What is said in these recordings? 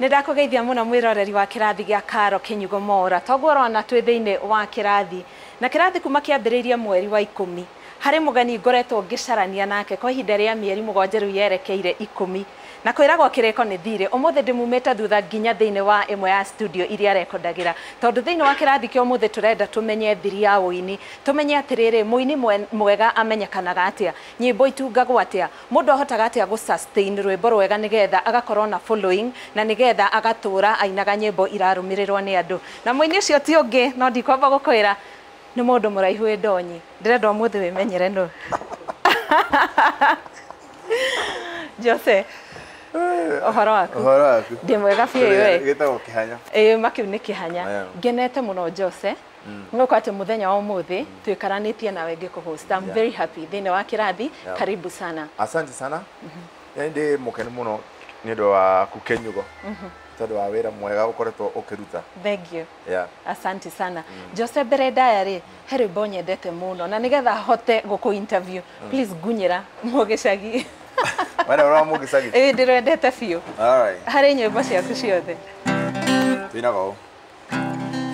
Nĩndakũgeithia mũno mwĩroreri wa kĩrathi gĩa Karo Kĩnyugo Mora. Toguo ũrona twĩ thĩinĩ wa kĩrathi, na kĩrathi kuma kĩambĩrĩirie mweri wa 10. Harĩ mũgeni ngoretwo ngĩcarania nake kwa ihinda rĩa mĩeri 7 rĩu yerekeire 10. Na kwĩragwo kĩrĩko nĩ thirĩ. Ũmũthĩ ndĩmumĩte thutha nginya thĩinĩ wa ĩmwe ya studio iria arekondagĩra. Tondũ thĩinĩ wa kĩrathi kĩa ũmũthĩ tũrenda tũmenye thiri ya ũini. Tũmenye atĩrĩrĩ, mũini mwega amenyekanaga atĩa, nyĩmbo itungagwo atĩa, mũndũ ahotaga atĩa gũ sustain rwĩmbo rwega nĩgetha agakorwo na following na nĩgetha agatũra ainaga nyĩmbo irarũmĩrĩrwo nĩ andũ. Na mũini ũcio ti ũngĩ, no ndikwamba gũkwĩra, nĩ mũndũ mũraihu wĩ ndonyi. Ndĩrenda ũmũthĩ wĩmenyere nũ. Jose, ũhoro waku? Ũhoro waku? Ndĩ mwega biũ we. Gĩtagwo Kĩhanya. Ĩĩ makiu nĩ Kĩhanya. Ngenete mũno Jose. Ngũkũ atĩ mũthenya wa ũmũthĩ twĩkaranĩtie nawe ngĩkũhost. I'm very happy thĩinĩ wa kĩrathi. Karibu sana. Asante sana. Yaani ndĩ mũkenu mũno nĩ ũndũ wa Kĩnyugo. Tondũ wa wĩra mwega ũkoretwo ũkĩruta. Thank you. Yeah. Asante sana. Jose, mbere ndaya rĩ, he rwĩmbo nyendete mũno na nĩgetha hote gũkũ interview. Please ngunyĩra mũgĩcagi. Wena ũrĩa mũgĩcagi? Ĩĩ ndĩrwendete biũ. All right. Harĩ nyĩmbo ciaku ciothe. Tuinaga ũũ.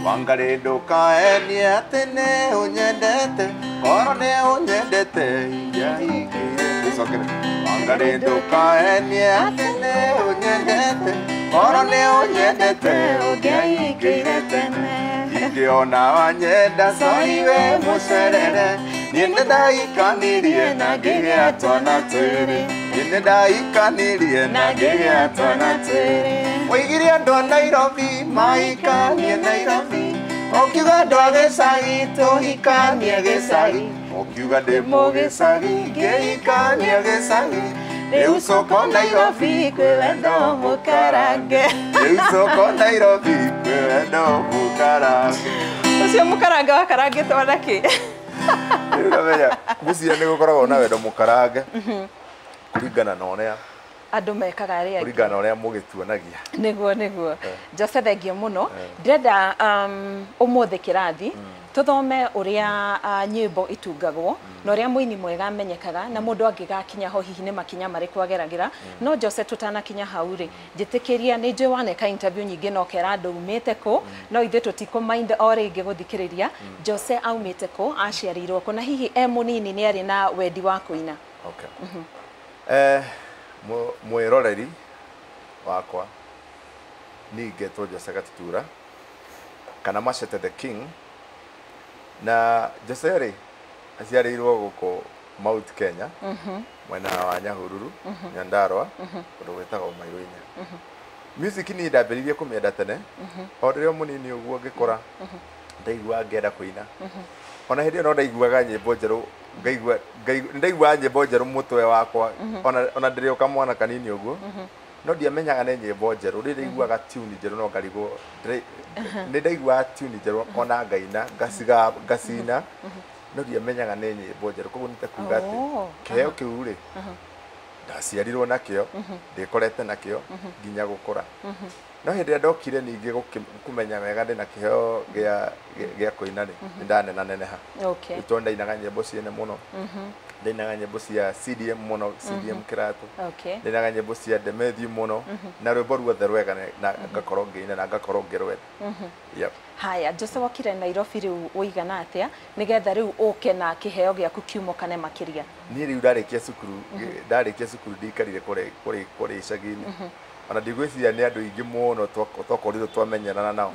Wangarĩ ndũkaenie atĩ nĩ ũnyendete, korwo nĩ ũnyendete ingĩahingire. Icokere. Wangarĩ ndũkaenie atĩ nĩ ũnyendete, korwo nĩ ũnyendete ũngĩahingire tene. Ingĩona wanyenda sorry we mũcerere, niĩ nĩndahikanirie na ngĩgĩa twana twĩrĩ. Niĩ nĩndahikanirie na ngĩgĩa twana twĩrĩ. Woigire andũ a Nairobi mahikanie Nairobi, ũkiuga andũ a gĩcagi tũhikanie gĩcagi, ũkiuga ndĩ mũgĩcagi ngĩhikania gĩcagi. Rĩu coko Nairobi kwĩ wendo mũkarange. Rĩu coko Nairobi kwĩ wendo mũkarange. Ũcio mũkarange wakarangĩtwo na kĩ? Rĩu ũramenya ngwĩciria nĩ gũkoragwo na wendo mũkarange kũringana na ũrĩa andũ mekaga arĩa angĩ. Kũringana na ũrĩa mũgĩtuonagia. Nĩguo nĩguo. Jose, thengiũ mũno. Ndĩrenda ũmũthĩ kĩrathi tũthome ũrĩa nyĩmbo itungagwo na ũrĩa mũini mwega amenyekaga na mũndũ angĩgakinya ho hihi nĩ makinya marĩkũ ageragĩra. No Jose, tũtanakinya hau rĩ, njĩtĩkĩria nĩ njũĩ waneka interview nyingĩ na ũkera andũ umĩte kũ, no ithuĩ tũtikũ mind o rĩngĩ gũthikĩrĩria. Jose aumĩte kũ, aciarĩirwo kũ, na hihi e mũnini nĩ arĩ na wendi wa kũina? Okay. Mwĩroreri wakwa niĩ ngetwo Jose Gatutura kana Machete the King. Na Jose rĩ aciarĩirwo gũkũ Mount Kenya, mwena wa Nyahururu, Nyandarua, kũndũ gwĩtagwo Mairũ-Inya. Music niĩ ndambĩrĩirie kũmĩenda tene, o rĩrĩa mũnini ũguo ngĩkũra, ndaiguaga ngĩenda kũina. Ona hĩndĩ ĩyo no ndaiguaga nyĩmbo njerũ, ngaigua ndaiguaga nyĩmbo njerũ mũtwe wakwa, ona ndĩrĩ o kamwana kanini ũguo, no ndiamenyaga nĩ nyĩmbo njerũ. Rĩrĩa ndaiguaga tune njerũ no ngarigwo, nĩ ndaiguaga tune njerũ ona ngaina, ngacina, no ndiamenyaga nĩ nyĩmbo njerũ. Koguo nĩ ta kuga atĩ kĩheo kĩu rĩ, ndaciarirwo nakĩo, ndĩkorete nakĩo nginya gũkũra. No hĩndĩ ĩrĩa ndokire ningĩ kũmenya wega ndĩna kĩheo gĩa kũina rĩ, nĩ ndanenaneneha. Okay. Tondũ ndainaga nyĩmbo ciene mũno. Ndainaga nyĩmbo cia CDM mũno, CDM Kĩratũ. Okay. Ndainaga nyĩmbo cia Demethiu mũno, na rwĩmbo ruothe rwega na ngakorwo ngĩina na ngakorwo ngĩrwenda. Yep. Haya, Jose, wokire Nairobi rĩu ũigana atĩa nĩgetha rĩu ũke na kĩheo gĩaku kiumũkane makĩria? Niĩ rĩu ndarĩkia cukuru ndikarire kũrĩa icagi-inĩ. Ona ndigwĩciria nĩ andũ aingĩ mũno twakorirwo twamenyerana nao.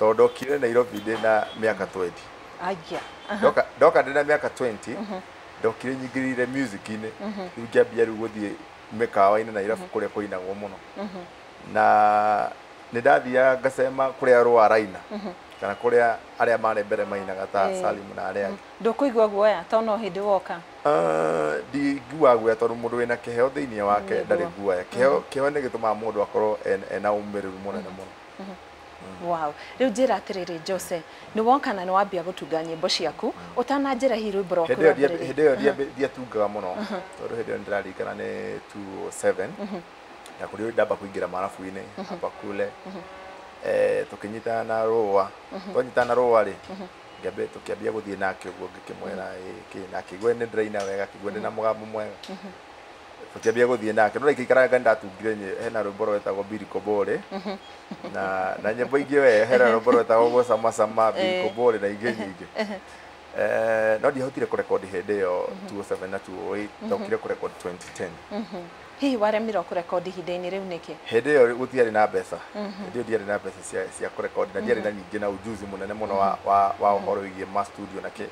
Tondũ ndokire Nairobi ndĩna mĩaka 20. Aya. Ndoka ndĩna mĩaka 20, ndokire nyingĩrĩire music-inĩ. Rĩu ngĩambia rĩu gũthiĩ mĩkawa-inĩ Nairobi kũrĩa kũinagwo mũno. Na nĩ ndathiaga ngacema kũrĩa Rũa raina, kana kũrĩa arĩa marĩ mbere mainaga ta Salim na arĩa angĩ. Ndũkũigua guoya tondũ no hĩndĩ woka? Ndinguaga guoya tondũ mũndũ wĩna kĩheo thĩinĩ wake ndarĩ guoya. Kĩheo nĩ gĩtũmaga mũndũ akorwo ena ũmĩrĩru mũnene mũno. Wow. Rĩu njĩra atĩrĩrĩ Jose, nĩ woka na nĩ wambia gũtunga nyĩmbo ciaku, ũtananjĩra hihi rwĩmbo rwaku rwambĩrĩria? Hĩndĩ ĩyo ndiatungaga mũno, tondũ hĩndĩ ĩyo nĩndĩraririkana nĩ 2007, na kũrĩa ndamba kũingĩra marabu-inĩ hapa kule, tũkĩnyitana na Rũa. Twanyitana na Rũa rĩ, tũkĩambia gũthiĩ nake ũguo, ngĩkĩmwĩra ĩ kĩ, na akĩigua nĩ ndĩraina wega, akĩigua ndĩna mũgambo mwega. Tũkĩambia gũthiĩ nake no ndaikaraga ndatungire hena rwĩmbo rwetagwo Birikobore na nyĩmbo ingĩ we hena rwĩmbo rwetagwo Gũcamacama Birikobore na ingĩ nyingĩ. No ndiahotire kũrekondi hĩndĩ ĩyo 2007 na 2008, ndokire kũrekondi 2010. Hihi waremirwo kũrekondi ihinda-inĩ rĩu nĩkĩ? Hĩndĩ ĩyo gũtiarĩ na mbeca. Hĩndĩ ĩyo ndiarĩ na mbeca cia kũrekondi na ndiarĩ na ningĩ na ujuzi mũnene mũno wa ũhoro wĩgiĩ ma studio na kĩ.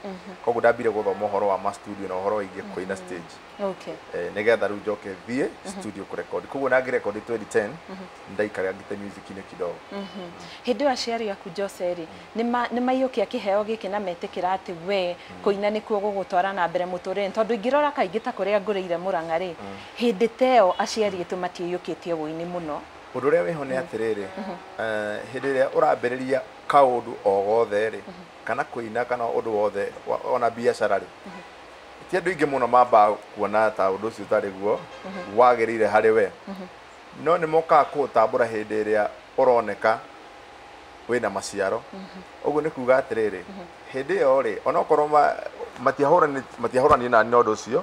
Koguo ndambire gũthoma ũhoro wa ma studio na ũhoro wĩgiĩ kũina stage. Okay. Nĩgetha rĩu njoke thiĩ studio kũrekondi. Koguo na ngĩrekondi 2010 ndaikarangĩte music-inĩ kidogo. Hĩndĩ ĩyo aciari aku Jose rĩ, nĩ maiyũkia kĩheo gĩkĩ na metĩkĩra atĩ we kũina nĩkuo gũgũtwara na mbere mũtũrĩre, tondũ ingĩrora kaingĩ ta kũrĩa ngũrĩire Mũrang'a rĩ, hĩndĩ ta ĩyo aciari aitũ matiĩyũkĩtie wũini mũno. Ũndũ ũrĩa wĩho nĩ atĩrĩrĩ, hĩndĩ ĩrĩa ũrambĩrĩria kaũndũ o gothe rĩ, kana kũina kana ũndũ wothe ona biacara rĩ, ti andũ aingĩ mũno mambaga kuona ta ũndũ ũcio ũtarĩ guo wagĩrĩire harĩ we, no nĩ mokaga kũũtambũra hĩndĩ ĩrĩa ũroneka wĩna maciaro. Ũguo nĩ kuga atĩrĩrĩ, hĩndĩ ĩyo rĩ, onokorwo matiahũranire nani na ũndũ ũcio,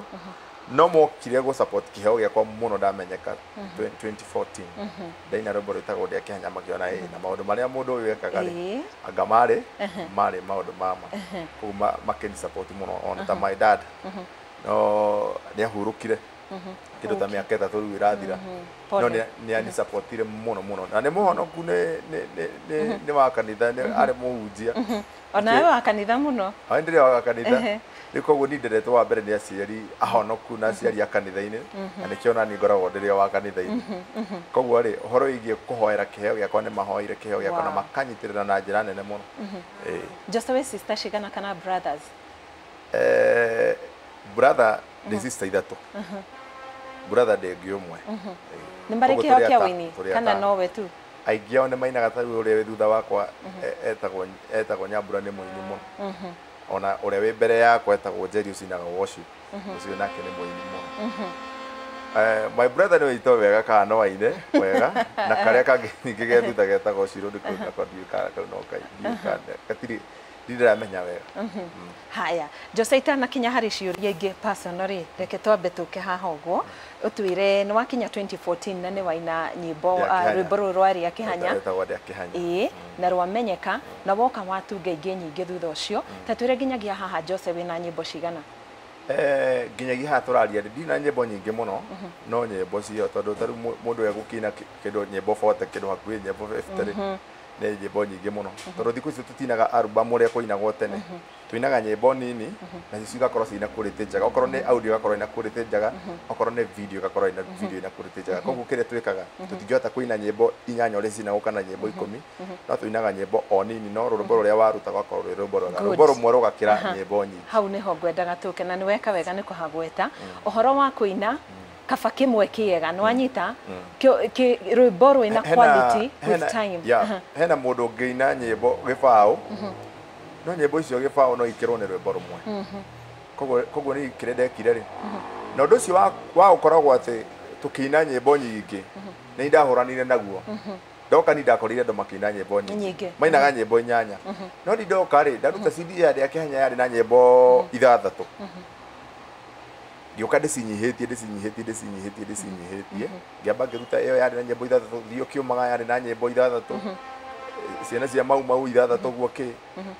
no mokire gũ support kĩheo gĩakwa mũno ndamenyeka 2014 ndaina rwĩmbo rwĩtagwo Ndĩa Kĩhanya, makĩona ĩ na maũndũ marĩa mũndũ ũyũ ekaga rĩ, anga marĩ maũndũ mama, koguo makĩni support mũno, ona ta my dad no nĩ ahurũkire kĩndũ ta mĩaka 3 rĩu ĩrathira, no Pole. nĩ anisupportire mũno mũno na nĩ mũhonoku, nĩ wa kanitha, nĩ arĩ mũhunjia. Ona we wa kanitha mũno. Aĩ ndĩrĩ wa kanitha rĩu, koguo niĩ nderetwo wa mbere nĩ aciari ahonoku na aciari a kanitha-inĩ, na nĩkĩo ona niĩ ngoragwo ndĩrĩ o wa kanitha-inĩ. Koguo rĩ, ũhoro wĩgiĩ kũhoera kĩheo gĩakwa, nĩ mahoeire kĩheo gĩakwa na makanyitĩrĩra na njĩra nene mũno. Ĩĩ. Jose, wĩ sister cigana kana brothers? Brother ndĩ sister ithatũ, brother ndĩ ũngĩ ũmwe. Nĩ marĩ Koguo kĩheo tũrĩ kĩa wũini tũrĩ kana atano. nowe tu? Aingĩ ao nĩ mainaga, ta rĩu ũrĩa wĩ thutha wakwa etagwo Nyambura, nĩ mũini mũno. Ona ũrĩa wĩ mbere yakwa etagwo Jerry, ũcinaga worship, ũcio nake nĩ mũini mũno. My brother nĩ wĩitwo wega kana no aine wega, na karĩa kangĩ ningĩ ge thutha getagwo Shiro, ndikũ nako ndiũĩ kana kau no kai ndiũĩ kana gatirĩ ndiramenya wega. Haya Jose, itanakinya harĩ ciũria ingĩ personal rĩ, reke twambe tũke haha ũguo ũtwĩre nĩ wakinya 2014 na nĩ waina nyĩmbo Ndĩa Kĩhanya. rwĩmbo rũrũ rwa Kĩhanya. Etagwo Ndĩa Kĩhanya. Ĩĩ, na rwamenyeka na woka watunga ingĩ nyingĩ thutha ũcio. Ta twĩre nginyagia haha Jose wĩna nyĩmbo cigana? Nginyagia haha tũraria ndina na nyĩmbo nyingĩ mũno, no nyĩmbo cio tondũ ta rĩu mũndũ egũkĩina kĩndũ nyĩmbo 40, kĩndũ hakuhĩ nyĩmbo 50 rĩ, nĩ nyĩmbo nyingĩ mũno, tondũ thikũ ici tũtinaga album ũrĩa kũinagwo tene. Tũinaga nyĩmbo nini nacio cigakorwo ciĩna quality njega, okorwo nĩ audio igakorwo ĩna quality njega, okorwo nĩ video igakorwo ĩna video ĩna quality njega. Koguo kĩrĩa twĩkaga, tũtingĩhota kũina nyĩmbo 8 ũrĩa cinagwo kana nyĩmbo 10, no tũinaga nyĩmbo o nini, no rwĩmbo rũrĩa waruta rũgakorwo rwĩ rwĩmbo rwega. Good. Rwĩmbo rũmwe rũgakĩra nyĩmbo nyingĩ. Hau nĩho ngwendaga tũke, na nĩ weka wega nĩ kũhagweta ũhoro wa kũina kaba kĩmwe kĩega nĩ wanyita rwĩmbo rwĩna quality with time. Yeah, hena mũndũ ũngĩina nyĩmbo gĩbaũ, no nyĩmbo icio gĩbaũ no ikĩrwo nĩ rwĩmbo rũmwe. Koguo nĩ kĩrĩa ndekire rĩ, na ũndũ ũcio wa gũkoragwo atĩ tũkĩina nyĩmbo nyingĩ nĩ ndahũranire naguo. Ndoka ni ndakorire andũ makĩina nyĩmbo nyingĩ. Nyingĩ. Mainaga nyĩmbo 8, no ni ndoka rĩ, ndaruta CD ya Ndĩa Kĩhanya yarĩ na nyĩmbo 6, ngĩũka ndĩcinyihĩtie, ndĩcinyihĩtie, ndĩcinyihĩtie, ndĩcinyihĩtie, ngĩamba ngĩruta ĩyo yarĩ na nyĩmbo 6, thiĩ ũkĩũmaga yarĩ na nyĩmbo 6, ciana cia mau mau 6, ũguo kĩ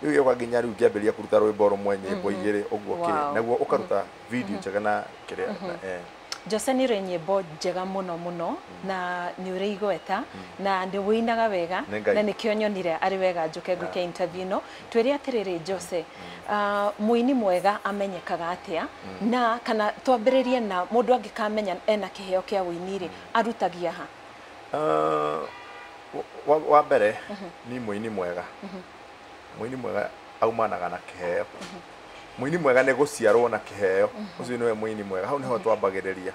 rĩu gĩũka nginya rĩu ngĩambĩrĩria kũruta rwĩmbo rũmwe nyĩmbo 2 ũguo kĩ naguo ũkaruta video njega na kĩrĩa na. Jose, nĩ ũrĩ nyĩmbo njega mũno mũno na nĩ ũrĩ igweta na nĩ wĩinaga wega. Nĩ Ngai. Na nĩkĩo nyonire arĩ wega njũke ngwĩke interview ĩno. Twĩre atĩrĩrĩ Jose, mũini mwega amenyekaga atĩa? Na kana twambĩrĩrie na mũndũ angĩkamenya ena kĩheo kĩa ũini rĩ, arutagia ha? Wa mbere ni mũini mwega, mũini mwega aumanaga na kĩheo. Mũini mwega nĩ gũciarwo na kĩheo, ũcio nĩwe mũini mwega. Hau nĩho twambagĩrĩria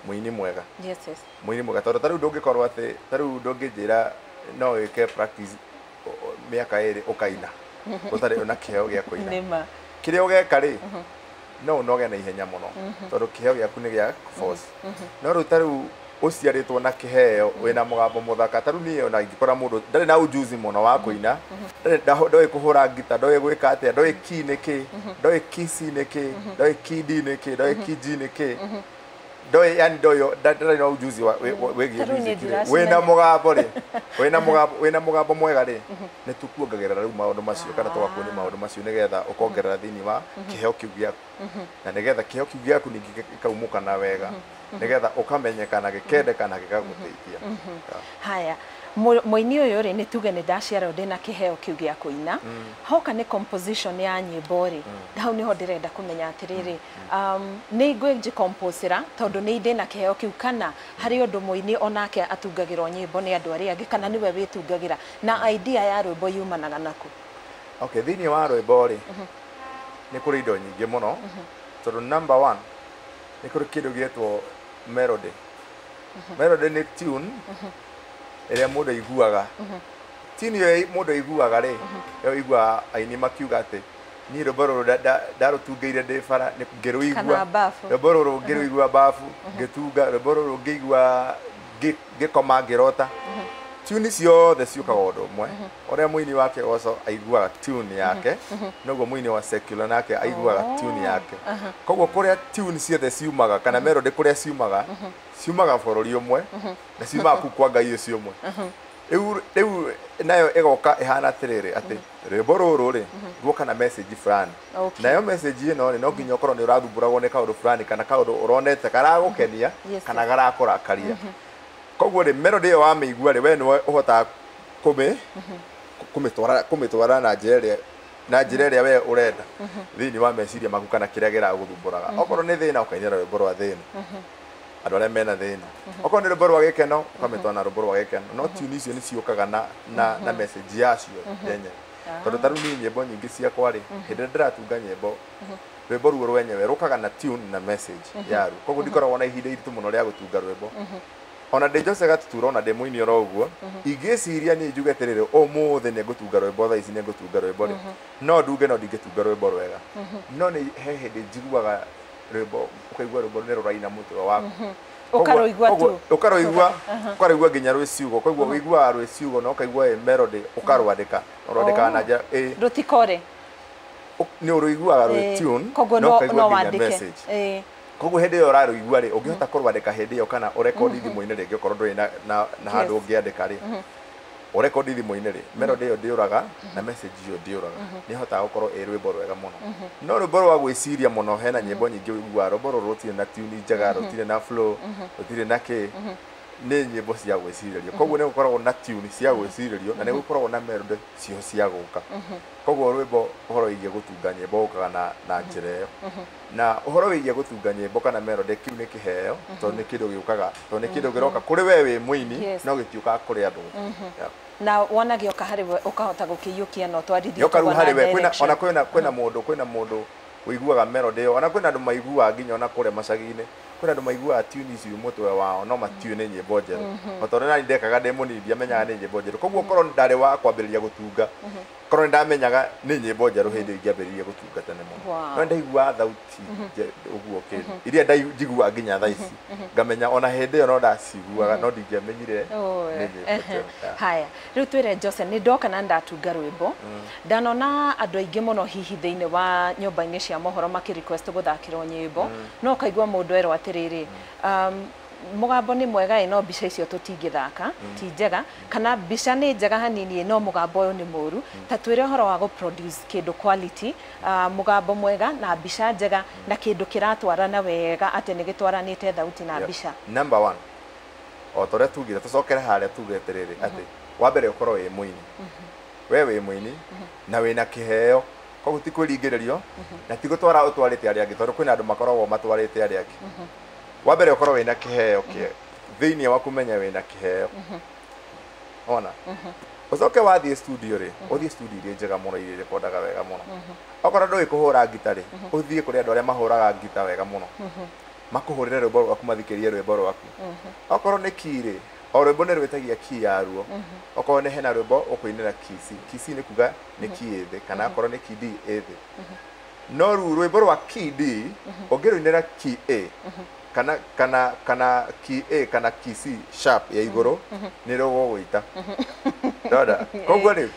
mũini mwega. Yes. Mũini mwega, tondũ ta rĩu ndũngĩkorwo atĩ ta rĩu ndũngĩnjĩra no wĩke practice mĩaka 2 ũkaina ũtarĩ na kĩheo gĩa kũina. Nĩ ma. Kĩrĩa ũgeka rĩ, no ũnoge na ihenya mũno, tondũ kĩheo gĩaku nĩ gĩa force. No rĩu ta rĩu ũciarĩtwo na kĩheo, wĩna mũgambo mũthaka, ta rĩu niĩ ona ingĩkora mũndũ ndarĩ na ujuzi mũno wa kũina, ndoĩ kũhũra ngita, ndoĩ gwĩka atĩa, ndoĩ key nĩ kĩ, ndoĩ key C nĩ kĩ, ndoĩ key D nĩ kĩ, ndoĩ key G nĩ kĩ, ndoĩ yani ndoĩ ndarĩ na ujuzi wa wĩgiĩ music wĩna mũgambo rĩ wĩna mũgambo mwega rĩ nĩ tũkuongagĩrĩra rĩu maũndũ macio kana tũgakuonia maũndũ macio nĩgetha ũkongerera thĩinĩ wa kĩheo kĩu gĩaku na nĩgetha kĩheo kĩu gĩaku ningĩ gĩkaumũkana wega nĩgetha ũkamenyekana gĩkendekana gĩgagũteithia. Haya, mũini ũyũ rĩ nĩ tuge nĩ ndaciarwo ndĩna kĩheo kĩu gĩa kũina hoka nĩ composition ya nyĩmbo rĩ hau nĩho ndĩrenda kũmenya atĩrĩrĩ nĩ ngwĩjikomposera tondũ nĩ ndĩna kĩheo kĩu kana harĩ ũndũ mũini onake atungagĩrwo nyĩmbo nĩ andũ arĩa angĩ kana nĩwe wĩtungagĩra na idea ya rwĩmbo yumanaga naku? Okay, thĩinĩ wa rwĩmbo rĩ nĩ kũrĩ indo nyingĩ mũno tondũ number one nĩ kũrĩ kĩndũ gĩetwo melody. Melody nĩ tune ĩrĩa mũndũ aiguaga. Tune ĩyo mũndũ aiguaga rĩ ĩyo aiguaga aini makiuga atĩ niĩ rwĩmbo rũrũ ndarũtungĩire ndĩ bara ngĩrũigua, rwĩmbo rũrũ ngĩrũigua bafu ngĩtunga, rwĩmbo rũrũ ngĩigua ngĩkoma ngĩrota. Tune ciothe ciũkaga ũndũ ũmwe ũrĩa mũini wa kĩgoco aiguaga tune yake noguo mũini wa secular nake aiguaga tune yake. Koguo kũrĩa tune ciothe ciumaga kana melody kũrĩa ciumaga ciumaga bũrũri ũmwe na ciumaga kũu kwa Ngai ũcio ũmwe. Rĩu nayo ĩgoka ĩhana atĩrĩrĩ atĩ rwĩmbo rũrũ rĩ ruoka na message fulani nayo message ĩno rĩ no nginya ũkorwo nĩ ũrathumbũragwo nĩ kaũndũ fulani kana kaũndũ ũronete karagũkenia kana garakũrakaria. Koguo rĩ melody ĩyo wamĩigua rĩ we nĩwe ũhotaga kũmĩtwara na njĩra ĩrĩa we ũrenda thĩinĩ wa meciria maku kana kĩrĩa kĩragũthumbũraga. Okorwo nĩ thĩna ũkainĩra rwĩmbo rwa thĩna andũ arĩa mena thĩna, okorwo nĩ rwĩmbo rwa gĩkeno ũkamĩtwara na rwĩmbo rwa gĩkeno. No tune icio nĩ ciũkaga na message yacio yenyewe tondũ ta rĩu niĩ nyĩmbo nyingĩ ciakwa rĩ hĩndĩ ĩrĩa ndĩratunga nyĩmbo rwĩmbo ruo rwenyewe rũkaga na tune na message yaruo. Koguo ndikoragwo na ihinda iritũ mũno rĩa gũtunga rwĩmbo. Ona ndĩ Jose Gatutura ona ndĩ mũini oro ũguo ingĩciria niĩ njuge atĩrĩrĩ ũmũthĩ nĩ ngũtunga rwĩmbo thaa ici nĩ ngũtunga rwĩmbo rĩ no ndunge no ndingĩtunga rwĩmbo rwega no nĩ he hĩndĩ njiguaga rwĩmbo ũkaigua rwĩmbo nĩ rũraina mũtwe waku ũkarũigua tu ũkarũigua nginya rwĩ ciugo koguo ũiguaga rwĩ ciugo na ũkaigua ĩ melody ũkarwandĩka ũrwandĩkaga na njĩra ĩ rũtikore nĩ ũrũiguaga rwĩ tune koguo no wandĩke message. Koguo hĩndĩ ĩyo ũrarũigua rĩ ũngĩhota kũrwandĩka hĩndĩ ĩyo kana ũrekondi thimũ-inĩ rĩngĩ okorwo ndũrĩ na handũ ũngĩandĩka rĩ ũrekondi thimũ-inĩ rĩ melody ĩyo ndĩũraga na message ĩyo ndĩũraga nĩ ĩhotaga gũkorwo ĩ rwĩmbo rwega mũno. No rwĩmbo rwa gwĩciria mũno hena nyĩmbo nyingĩ ũiguaga rwĩmbo rũrũ rũtirĩ na tune njega rũtirĩ na flow rũtirĩ na kĩ nĩ nyĩmbo cia gwĩcirĩrio. Koguo nĩ gũkoragwo na tune cia gwĩcirĩrio na nĩ gũkoragwo na melody cio cia gũka. Koguo rwĩmbo ũhoro wĩgiĩ gũtunga nyĩmbo ũkaga na njĩra ĩyo. Na ũhoro wĩgiĩ gũtunga nyĩmbo kana melody kĩu nĩ kĩheo tondũ nĩ kĩndũ gĩũkaga tondũ nĩ kĩndũ kĩroka kũrĩ we wĩ mũini no gĩtiũkaga kũrĩ andũ. Na wona gĩoka harĩ we ũkahota gũkĩiyũkia na ũtwarithie gĩoka rĩu harĩ we kwĩna ona kwĩna mũndũ ũiguaga melody ĩyo ona kwĩna andũ maiguaga nginya ona kũrĩa macagi-inĩ kwĩna andũ maiguaga tune icio mũtwe wao no matiũĩ nĩ nyĩmbo njerũ o tondũ nani ndekaga ndĩ mũnini ndiamenyaga nĩ nyĩmbo njerũ. Koguo korwo ndarĩ wa kwambĩrĩria gũtunga korwo nĩ ndamenyaga nĩ nyĩmbo njerũ hĩndĩ ĩyo ingĩambĩrĩria gũtunga tene mũno no ndaiguaga thauti ũguo kĩndũ iria njiguaga nginya thaa ici ngamenya ona hĩndĩ ĩyo no ndaciguaga no ndingĩamenyire nĩ nyĩmbo njerũ. Haya, rĩu twĩre Jose nĩ ndoka na ndatunga rwĩmbo ndanona andũ aingĩ mũno hihi thĩinĩ wa nyũmba-inĩ cia mohoro makĩ request gũthakĩrwo nyĩmbo no ũkaigua mũndũ erwo atĩrĩrĩ mũgambo nĩ mwega ĩ no mbica icio tũtingĩthaka ti njega kana mbica nĩ njega hanini no mũgambo ũyũ nĩ mũru. Ta twĩre ũhoro wa gũ produce kĩndũ quality mũgambo mwega na mbica njega na kĩndũ kĩratwarana wega atĩ nĩ gĩtwaranĩte thauti na mbica. Number one o ta ũrĩa tugire tũcokere harĩa tuge atĩrĩrĩ atĩ wa mbere ũkorwo wĩ mũini we wĩ mũini na wĩna kĩheo koguo ti kwĩringĩrĩrio na ti gũtwara ũtwarĩte arĩa angĩ tondũ kwĩna andũ makoragwo matwarĩte arĩa angĩ. Wa mbere ũkorwo wĩna kĩheo kĩ thĩinĩ waku menya wĩna kĩheo ona ũcoke wathiĩ studio rĩ ũthiĩ studio iria njega mũno iria rekondaga wega mũno okorwo ndũĩ kũhũra ngita rĩ ũthiĩ kũrĩ andũ arĩa mahũraga ngita wega mũno makũhũrĩre rwĩmbo rwaku mathikĩrie rwĩmbo rwaku. Okorwo nĩ key rĩ o rwĩmbo nĩ rwĩtagia key yaruo okorwo nĩ hena rwĩmbo ũkũinĩra key C key C nĩ kuga nĩ key ĩ thĩ kana okorwo nĩ key D ĩ thĩ no rĩu rwĩmbo rwa key D ũngĩrũinĩra key A kana key A kana key C sharp ya igũrũ nĩ rũgũgũita ndona. Koguo rĩ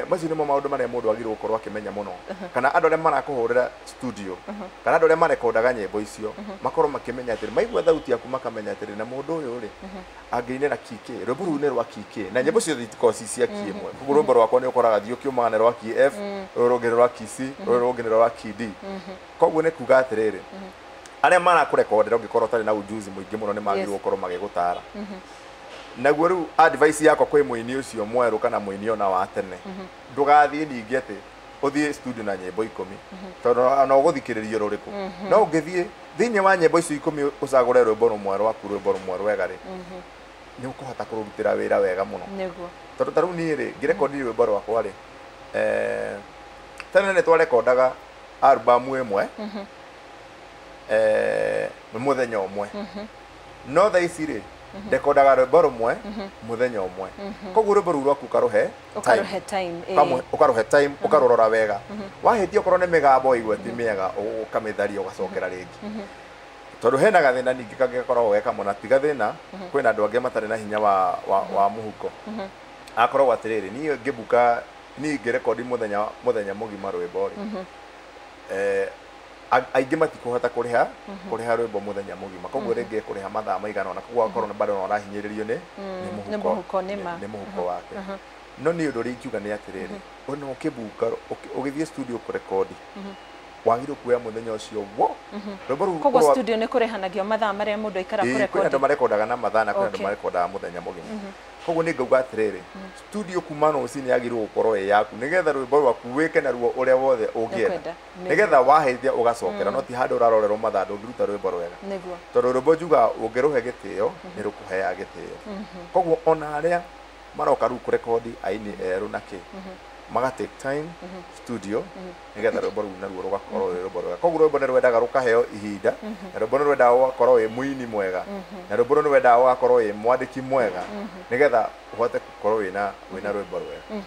Macio nĩmo maũndũ marĩa mũndũ agĩrĩirwo gũkorwo akĩmenya mũno, kana andũ arĩa marakũhũrĩra studio, kana andũ arĩa marekondaga nyĩmbo icio, makorwo makĩmenya atĩrĩ, maigua thauti yaku makamenya atĩrĩ, na mũndũ ũyũ rĩ angĩinĩra key K, rwĩmbo rũu nĩ rwa key K, na nyĩmbo ciothe itikoragwo ci cia key ĩmwe. Koguo rwĩmbo rwakwa nĩ ũkoraga thiĩ ũkĩũmaga nĩ rwa key F, rũrũ rũngĩ nĩ rwa key C, rũrũ rũngĩ nĩ rwa key D. Koguo nĩ kuga atĩrĩrĩ, arĩa marakũrekondera ũngĩkorwo ũtarĩ na ujuzi mũingĩ mũno nĩ magĩrĩirwo gũkorwo magĩgũtara. Naguo rĩu advice yakwa kwĩ mũini ũcio mwerũ kana mũini ona wa tene, ndũgathiĩ ningĩ atĩ ũthiĩ studio na nyĩmbo 10, tondũ ona ũgũthikĩrĩrio rũrĩkũ. No ũngĩthiĩ thĩinĩ wa nyĩmbo icio 10 ũcagũre rwĩmbo rũmwe rwaku, rwĩmbo rũmwe rwega rĩ, nĩ ũkũhota kũrũrutĩra wĩra wega mũno. Nĩguo. Tondũ ta rĩu niĩ rĩ, ngĩrekondi rwĩmbo rwakwa rĩ, tene nĩ twarekondaga album ĩmwe mũthenya ũmwe, no thaa ici rĩ, ndekondaga rwĩmbo rũmwe mũthenya ũmwe. Koguo rwĩmbo rũu rwaku ũkarũhe ũkarũhe time. Ũkarũhe time, ũkarũrora wega. Wahĩtia okorwo nĩ mĩgambo waigua ti mĩega, ũkamĩtharia ũgacokera rĩngĩ. Tondũ hena gathĩna ningĩ kangĩ gakoragwo ge kamwe, na ti gathĩna, kwĩna andũ angĩ matarĩ na hinya wa mũhuko. Akoragwo atĩrĩrĩ, niĩ ngĩbuka, niĩ ngĩrekondi mũthenya mũgima rwĩmbo rĩ, aingĩ matikũhota kũrĩha rwĩmbo mũthenya mũgima. Koguo rĩngĩ kũrĩha mathaa maigana ũna, koguo akorwo bado no arahinyĩrĩrio nĩ mũhuko, nĩ mũhuko wake. No niĩ ũndũ ũrĩa ingiuga nĩ atĩrĩrĩ, ona ũkĩbuka ũgĩthiĩ studio kũrekondi, wagĩrĩirwo kuoya mũthenya ũcio wo rwĩmbo rũu. Koguo studio nĩ kũrĩhanagio mathaa marĩa mũndũ aikara kũrekondi. Kwĩna andũ marekondaga na mathaa na kwĩna andũ marekondaga mũthenya mũgima. Koguo nĩ ngauga atĩrĩrĩ, studio kuma rũcinĩ yagĩrĩirwo gũkorwo ĩ yaku, nĩgetha rwĩmbo rwaku wĩke naruo ũrĩa wothe ũngĩenda, nĩgetha wahĩtia ũgacokera, no ti handũ ũrarorerwo mathaa ndũngĩruta rwĩmbo rwega. Tondũ rwĩmbo njugaga ũngĩrũhe gĩtĩo nĩ rũkũheaga gĩtĩo. Koguo ona arĩa maroka rĩu kũrekondi aini erũ na kĩ, maga take time studio, nĩgetha rwĩmbo rũu naruo rũgakorwo rwĩ rwĩmbo rwega. Koguo rwĩmbo nĩ rwendaga rũkaheo ihinda, na rwĩmbo nĩ rwendaga ũgakorwo wĩ mũini mwega, na rwĩmbo nĩ rwendaga ũgakorwo wĩ mwandĩki mwega, nĩgetha ũhote gũkorwo wĩna rwĩmbo rwega.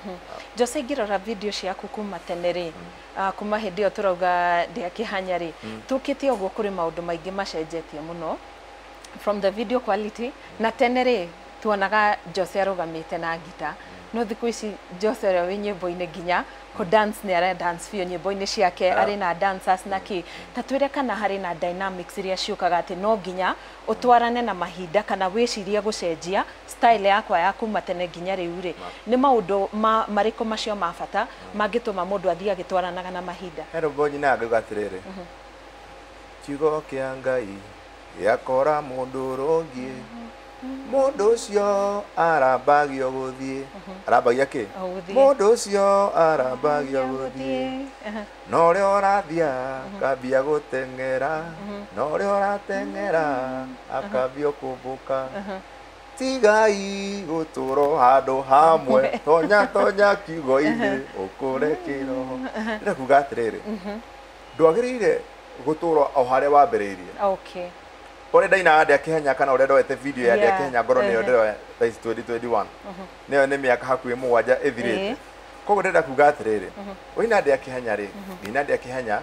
Jose, ingĩrora video ciaku kuma tene rĩ, kuma hĩndĩ ĩyo tũrauga ndĩ akĩhanya rĩ, tũkĩte ũguo kũrĩ maũndũ maingĩ macenjetie mũno from the video quality. Na tene rĩ, tuonaga Jose arũgamĩte na ngita, no thikũ ici Jose ũrĩa wĩ nyĩmbo-inĩ nginya kũ dance nĩ ara dance biũ nyĩmbo-inĩ ciake, arĩ na dancers na kĩ. Ta twĩre kana harĩ na dynamics iria ciũkaga atĩ no nginya ũtwarane na mahinda, kana wĩcirie gũcenjia style yakwa ya kuma tene nginya rĩu rĩ, nĩ maũndũ marĩkũ macio ma bata mangĩtũma mũndũ athiĩ agĩtwaranaga na mahinda? He rwĩmbo nyinaga ngauga atĩrĩrĩ, kiugo kĩa Ngai gĩakora mũndũ ũrũngiĩ, mũndũ ũcio arambagio gũthiĩ. Arambagia kĩ? Mũndũ ũcio arambagio gũthiĩ, na ũrĩa ũrathiĩ akambia gũteng'era, na ũrĩa ũrateng'era akambia kũmbũka. Tigai gũtũrwo handũ hamwe, tonya tonya kiugo-inĩ ũkũre kĩroho. Ndĩrenda kuga atĩrĩrĩ, ndwagĩrĩire gũtũrwo o harĩa wambĩrĩirie. Ũrĩa ndainaga ndĩ akĩhenya, kana ũrĩa ndoete video ya ndĩ akĩhenya, ngorwo nĩyo ndĩroya thaa ici 2021, nĩyo nĩ mĩaka hakuhĩ 7 ĩthirĩte. Koguo ndĩrenda kuga atĩrĩrĩ, ũina ndĩ akĩhenya rĩ, ngĩina ndĩ akĩhenya,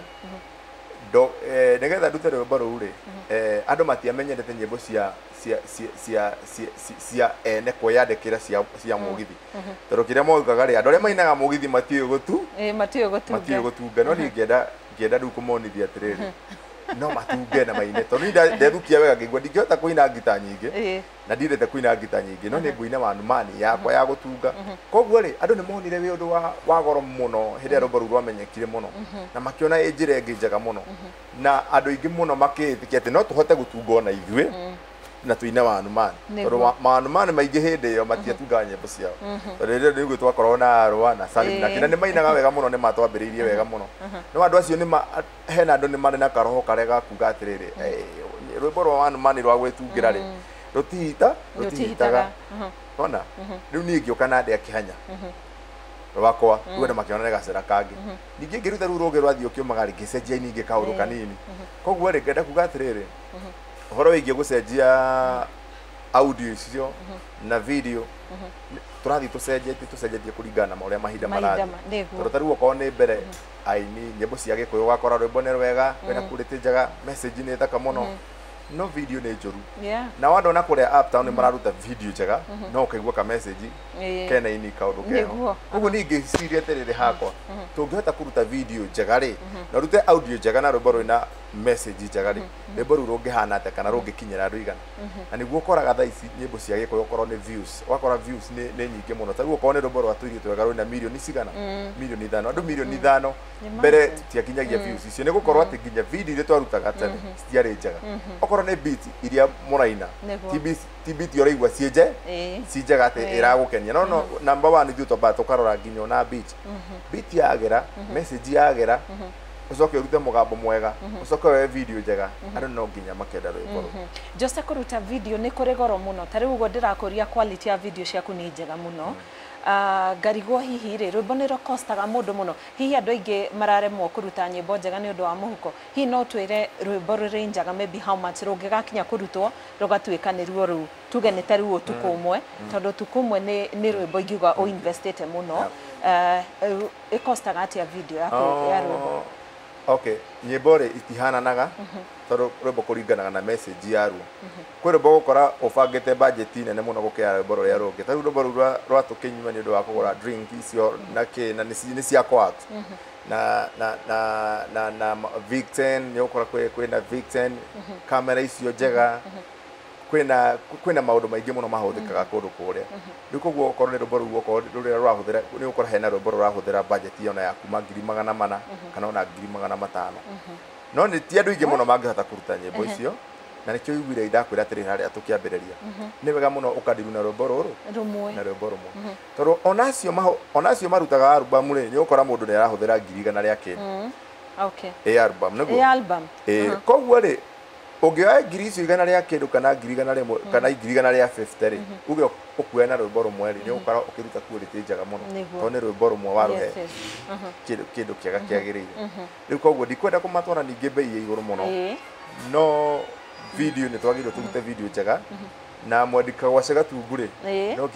nĩgetha ndute rwĩmbo rũu rĩ, andũ matiamenyerete nyĩmbo cia ene kwĩyandĩkĩra cia mũgithi. Tondũ kĩrĩa moigaga rĩ, andũ arĩa mainaga mũgithi matiũĩ gũtunga. No niĩ ngĩenda rĩu kũmonithia atĩrĩrĩ, no matunge na maine, tondũ niĩ ndethukia wega ngĩigua ndingĩhota kũina ngita nyingĩ, na ndiendete kũina ngita nyingĩ, no nĩ ngũina wanumani yakwa ya gũtunga. Koguo rĩ, andũ nĩ monire wĩ ũndũ wa goro mũno hĩndĩ ĩrĩa rwĩmbo rũu rwamenyekire mũno, na makĩona ĩ njĩra ĩngĩ njega mũno, na andũ aingĩ mũno makĩĩtĩkia atĩ no tũhote gũtunga ona ithuĩ na tuine wanumani. Tondũ wanumani maingĩ hĩndĩ ĩyo matiatungaga nyĩmbo ciao. Tondũ rĩrĩa nĩguo twakoragwo na Arũa na Salim na kĩna, nĩ mainaga wega mũno, nĩ matwambĩrĩirie wega mũno. No andũ acio hena andũ nĩ marĩ na karoho karĩa ga kuga atĩrĩrĩ, rwĩmbo rwa wanumani rwa gwĩtungĩra rĩ, rũtihitaga. Ona rĩu niĩ ngĩũka na ndĩ akĩhanya rwakwa, rĩu andũ makĩona nĩ gacĩra kangĩ. Ningĩ ngĩruta rũu rũngĩ rwathiĩ ũkĩũmaga rĩ, ngĩcenjia ningĩ kaũndũ kanini. Koguo rĩ, ngenda kuga atĩrĩrĩ, ũhoro wĩgiĩ gũcenjia audio icio na video, tũrathiĩ tũcenjetie kũringana na ũrĩa mahinda marathiĩ. Tondũ ta rĩu okorwo nĩ mbere aini nyĩmbo cia Gĩkũyũ ũgakora rwĩmbo nĩ rwega, rwĩna quality njega, message nĩ thaka mũno. No video nĩ njũru. Yeah. Na wandona kũrĩa Uptown nĩ mararuta video njega, no ũkaigua ka message Ĩĩ. kena ini kaũndũ keho. Nĩguo. Koguo niĩ ngĩciria atĩrĩrĩ hakwa, tũngĩhota kũruta video njega rĩ, na ũrute audio njega na rwĩmbo rwĩna message njega rĩ, rwĩmbo rũu rũngĩhana atĩa kana rũngĩkinyĩra andũ igana? Na nĩguo ũkoraga thaa ici nyĩmbo cia Gĩkũyũ okorwo nĩ views, ũgakora views nĩ nyingĩ mũno. Ta rĩu okorwo nĩ rwĩmbo rwa Tũirio Twega rwĩna mirioni cigana? Mirioni 5. Andũ mirioni 5 mbere tutiakinyagia views icio, nĩ gũkorwo atĩ nginya video iria twarutaga tene citiarĩ njega. Okorwo nĩ beat iria mũraina, Nĩguo. ti beat ũraigua ciĩ Ĩĩ. ci njega atĩ Ĩĩ. ĩragũkenia. No number one ithuĩ twambaga tũkarora nginya ona beat. Beat yagĩra, message yagĩra, ũcoke ũrute mũgambo mwega, ũcoke woe video njega, andũ no nginya makenda rwĩmbo rũu. Jose, kũruta video nĩ kũrĩ goro mũno. Ta rĩu ũguo ndĩrakũria, quality ya video ciaku nĩ njega mũno. Ngarigwo hihi rĩ, rwĩmbo nĩ rũkostaga mũndũ mũno? Hihi andũ aingĩ mararemwo kũruta nyĩmbo njega nĩ ũndũ wa mũhuko. Hihi no twĩre rwĩmbo rũrĩ njega, maybe how much rũngĩgakinya kũrutwo rũgatuĩka nĩruo rũu, tuge nĩ ta rĩu Ũtukũ Ũmwe, tondũ Ũtukũ Ũmwe nĩ rwĩmbo ingiuga ũinvestĩte mũno. Ĩkostaga atĩa video yaku ya rwĩmbo? Okay, nyĩmbo rĩ itihananaga, tondũ rwĩmbo kũringanaga na message yaruo. Kwĩ rwĩmbo ũgũkora ũbangĩte budget nene mũno gũkĩra rwĩmbo rũrĩa rũngĩ. Ta rĩu rwĩmbo rũu rwa Tũkĩnyua, nĩ ũndũ wa kũgũra drink icio na kĩ, na nĩ cia coax na Victen, nĩ ũgũkora kwĩna Victen kamera icio njega, kwĩna maũndũ maingĩ mũno mahũthĩkaga kũndũ kũrĩa. Rĩu koguo okorwo nĩ rwĩmbo rũu, okorwo rũrĩa rũrahũthĩra, nĩ ũgũkora hena rwĩmbo rũrahũthĩra budget ona ya kuma 400,000 kana ona 500,000. No nĩ ti andũ aingĩ mũno mangĩhota kũruta nyĩmbo icio, na nĩkĩo iguire ndakwĩra atĩrĩrĩ harĩa tũkĩambĩrĩria, nĩ wega mũno ũkandiru na rwĩmbo rũrũ rũmwe na rwĩmbo rũmwe, tondũ ona acio marutaga album rĩ, nĩ ũgũkora mũndũ nĩ arahũthĩra 100,000 rĩa kĩndũ ĩ album nĩguo. Ĩ album. Ĩ koguo rĩ, ũngĩoya ngiri icio igana rĩa kĩndũ kana 100,000 kana 150,000 rĩ, uge ũkuoya na rwĩmbo rũmwe rĩ, nĩ ũgũkorwo ũkĩruta quality njega mũno, tondũ nĩ rwĩmbo rũmwe warũhe kĩndũ kĩega kĩagĩrĩire. Rĩu koguo ndikwenda kũmatwara ningĩ bei ya igũrũ mũno, no video nĩ twagĩrĩirwo tũrute video njega, na mwendi kagwace gatungu rĩ, no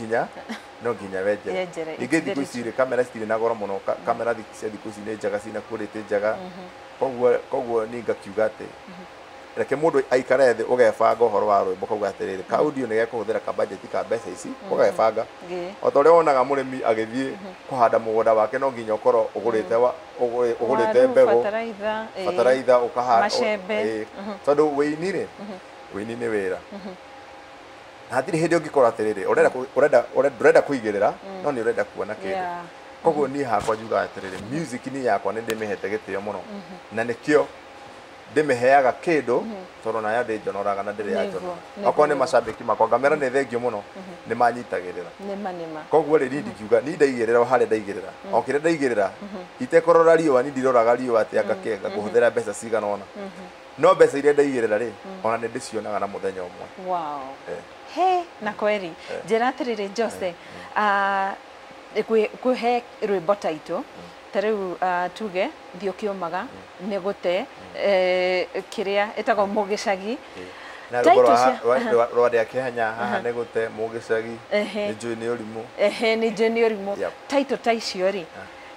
nginya wenjere. Wenjere, Ningĩ it's thikũ very ici rĩ, kamera citirĩ na goro mũno. Kamera cia thikũ ici nĩ njega, ciĩna quality njega. Koguo niĩ ngakiuga atĩ reke mũndũ aikare thĩ, ũgebanga ũhoro wa rwĩmbo, kauga atĩrĩrĩ, ka audio nĩ gekũhũthĩra ka budget ka mbeca ici, ũgebanga o ta ũrĩa wonaga mũrĩmi agĩthiĩ kũhanda mũgũnda wake, no nginya ũkorwo ũgũrĩte ũgũrĩte Waru, mbegũ, bataraitha, bataraitha, ũkahanda, macembe. Tondũ wĩini rĩ, wĩini nĩ wĩra, na hatirĩ hĩndĩ ũngĩkorwo atĩrĩrĩ ũrenda ndũrenda kũigĩrĩra, no nĩ ũrenda kuona kĩndũ. Koguo niĩ hakwa njugaga atĩrĩrĩ, music niĩ yakwa nĩ ndĩmĩhete gĩtĩo mũno, na nĩkĩo ndĩmĩheaga kĩndũ, tondũ nayo ndĩnjonoraga na ndĩrĩ yanjonora. Okorwo nĩ macambĩki makwa, ngamera nĩ thengio mũno, nĩ manyitagĩrĩra. Nĩma nĩma. Koguo rĩ, niĩ ndingiuga niĩ ndaigĩrĩra o harĩa ndaigĩrĩra, o kĩrĩa ndaigĩrĩra itekũrora riũa, niĩ ndiroraga riũa atĩ anga kĩenga ngũhũthĩra mbeca cigana ũna, no mbeca iria ndaigĩrĩra rĩ, ona nĩ ndĩcionaga na mũthenya ũmwe. He na kweri njĩra atĩrĩrĩ Jose, kwĩhe rwĩmbo taitũ ta rĩu, tuge thiĩ ũkĩũmaga nĩ gũte, kĩrĩa ĩtagwo mũgĩcagi. Na Title rwĩmbo rwa ndĩa kĩhanya, haha nĩ gũte mũgĩcagi, nĩ njũĩ nĩ ũrimũ. Ehe, nĩ njũĩ nĩ ũrimũ. Title ta icio rĩ,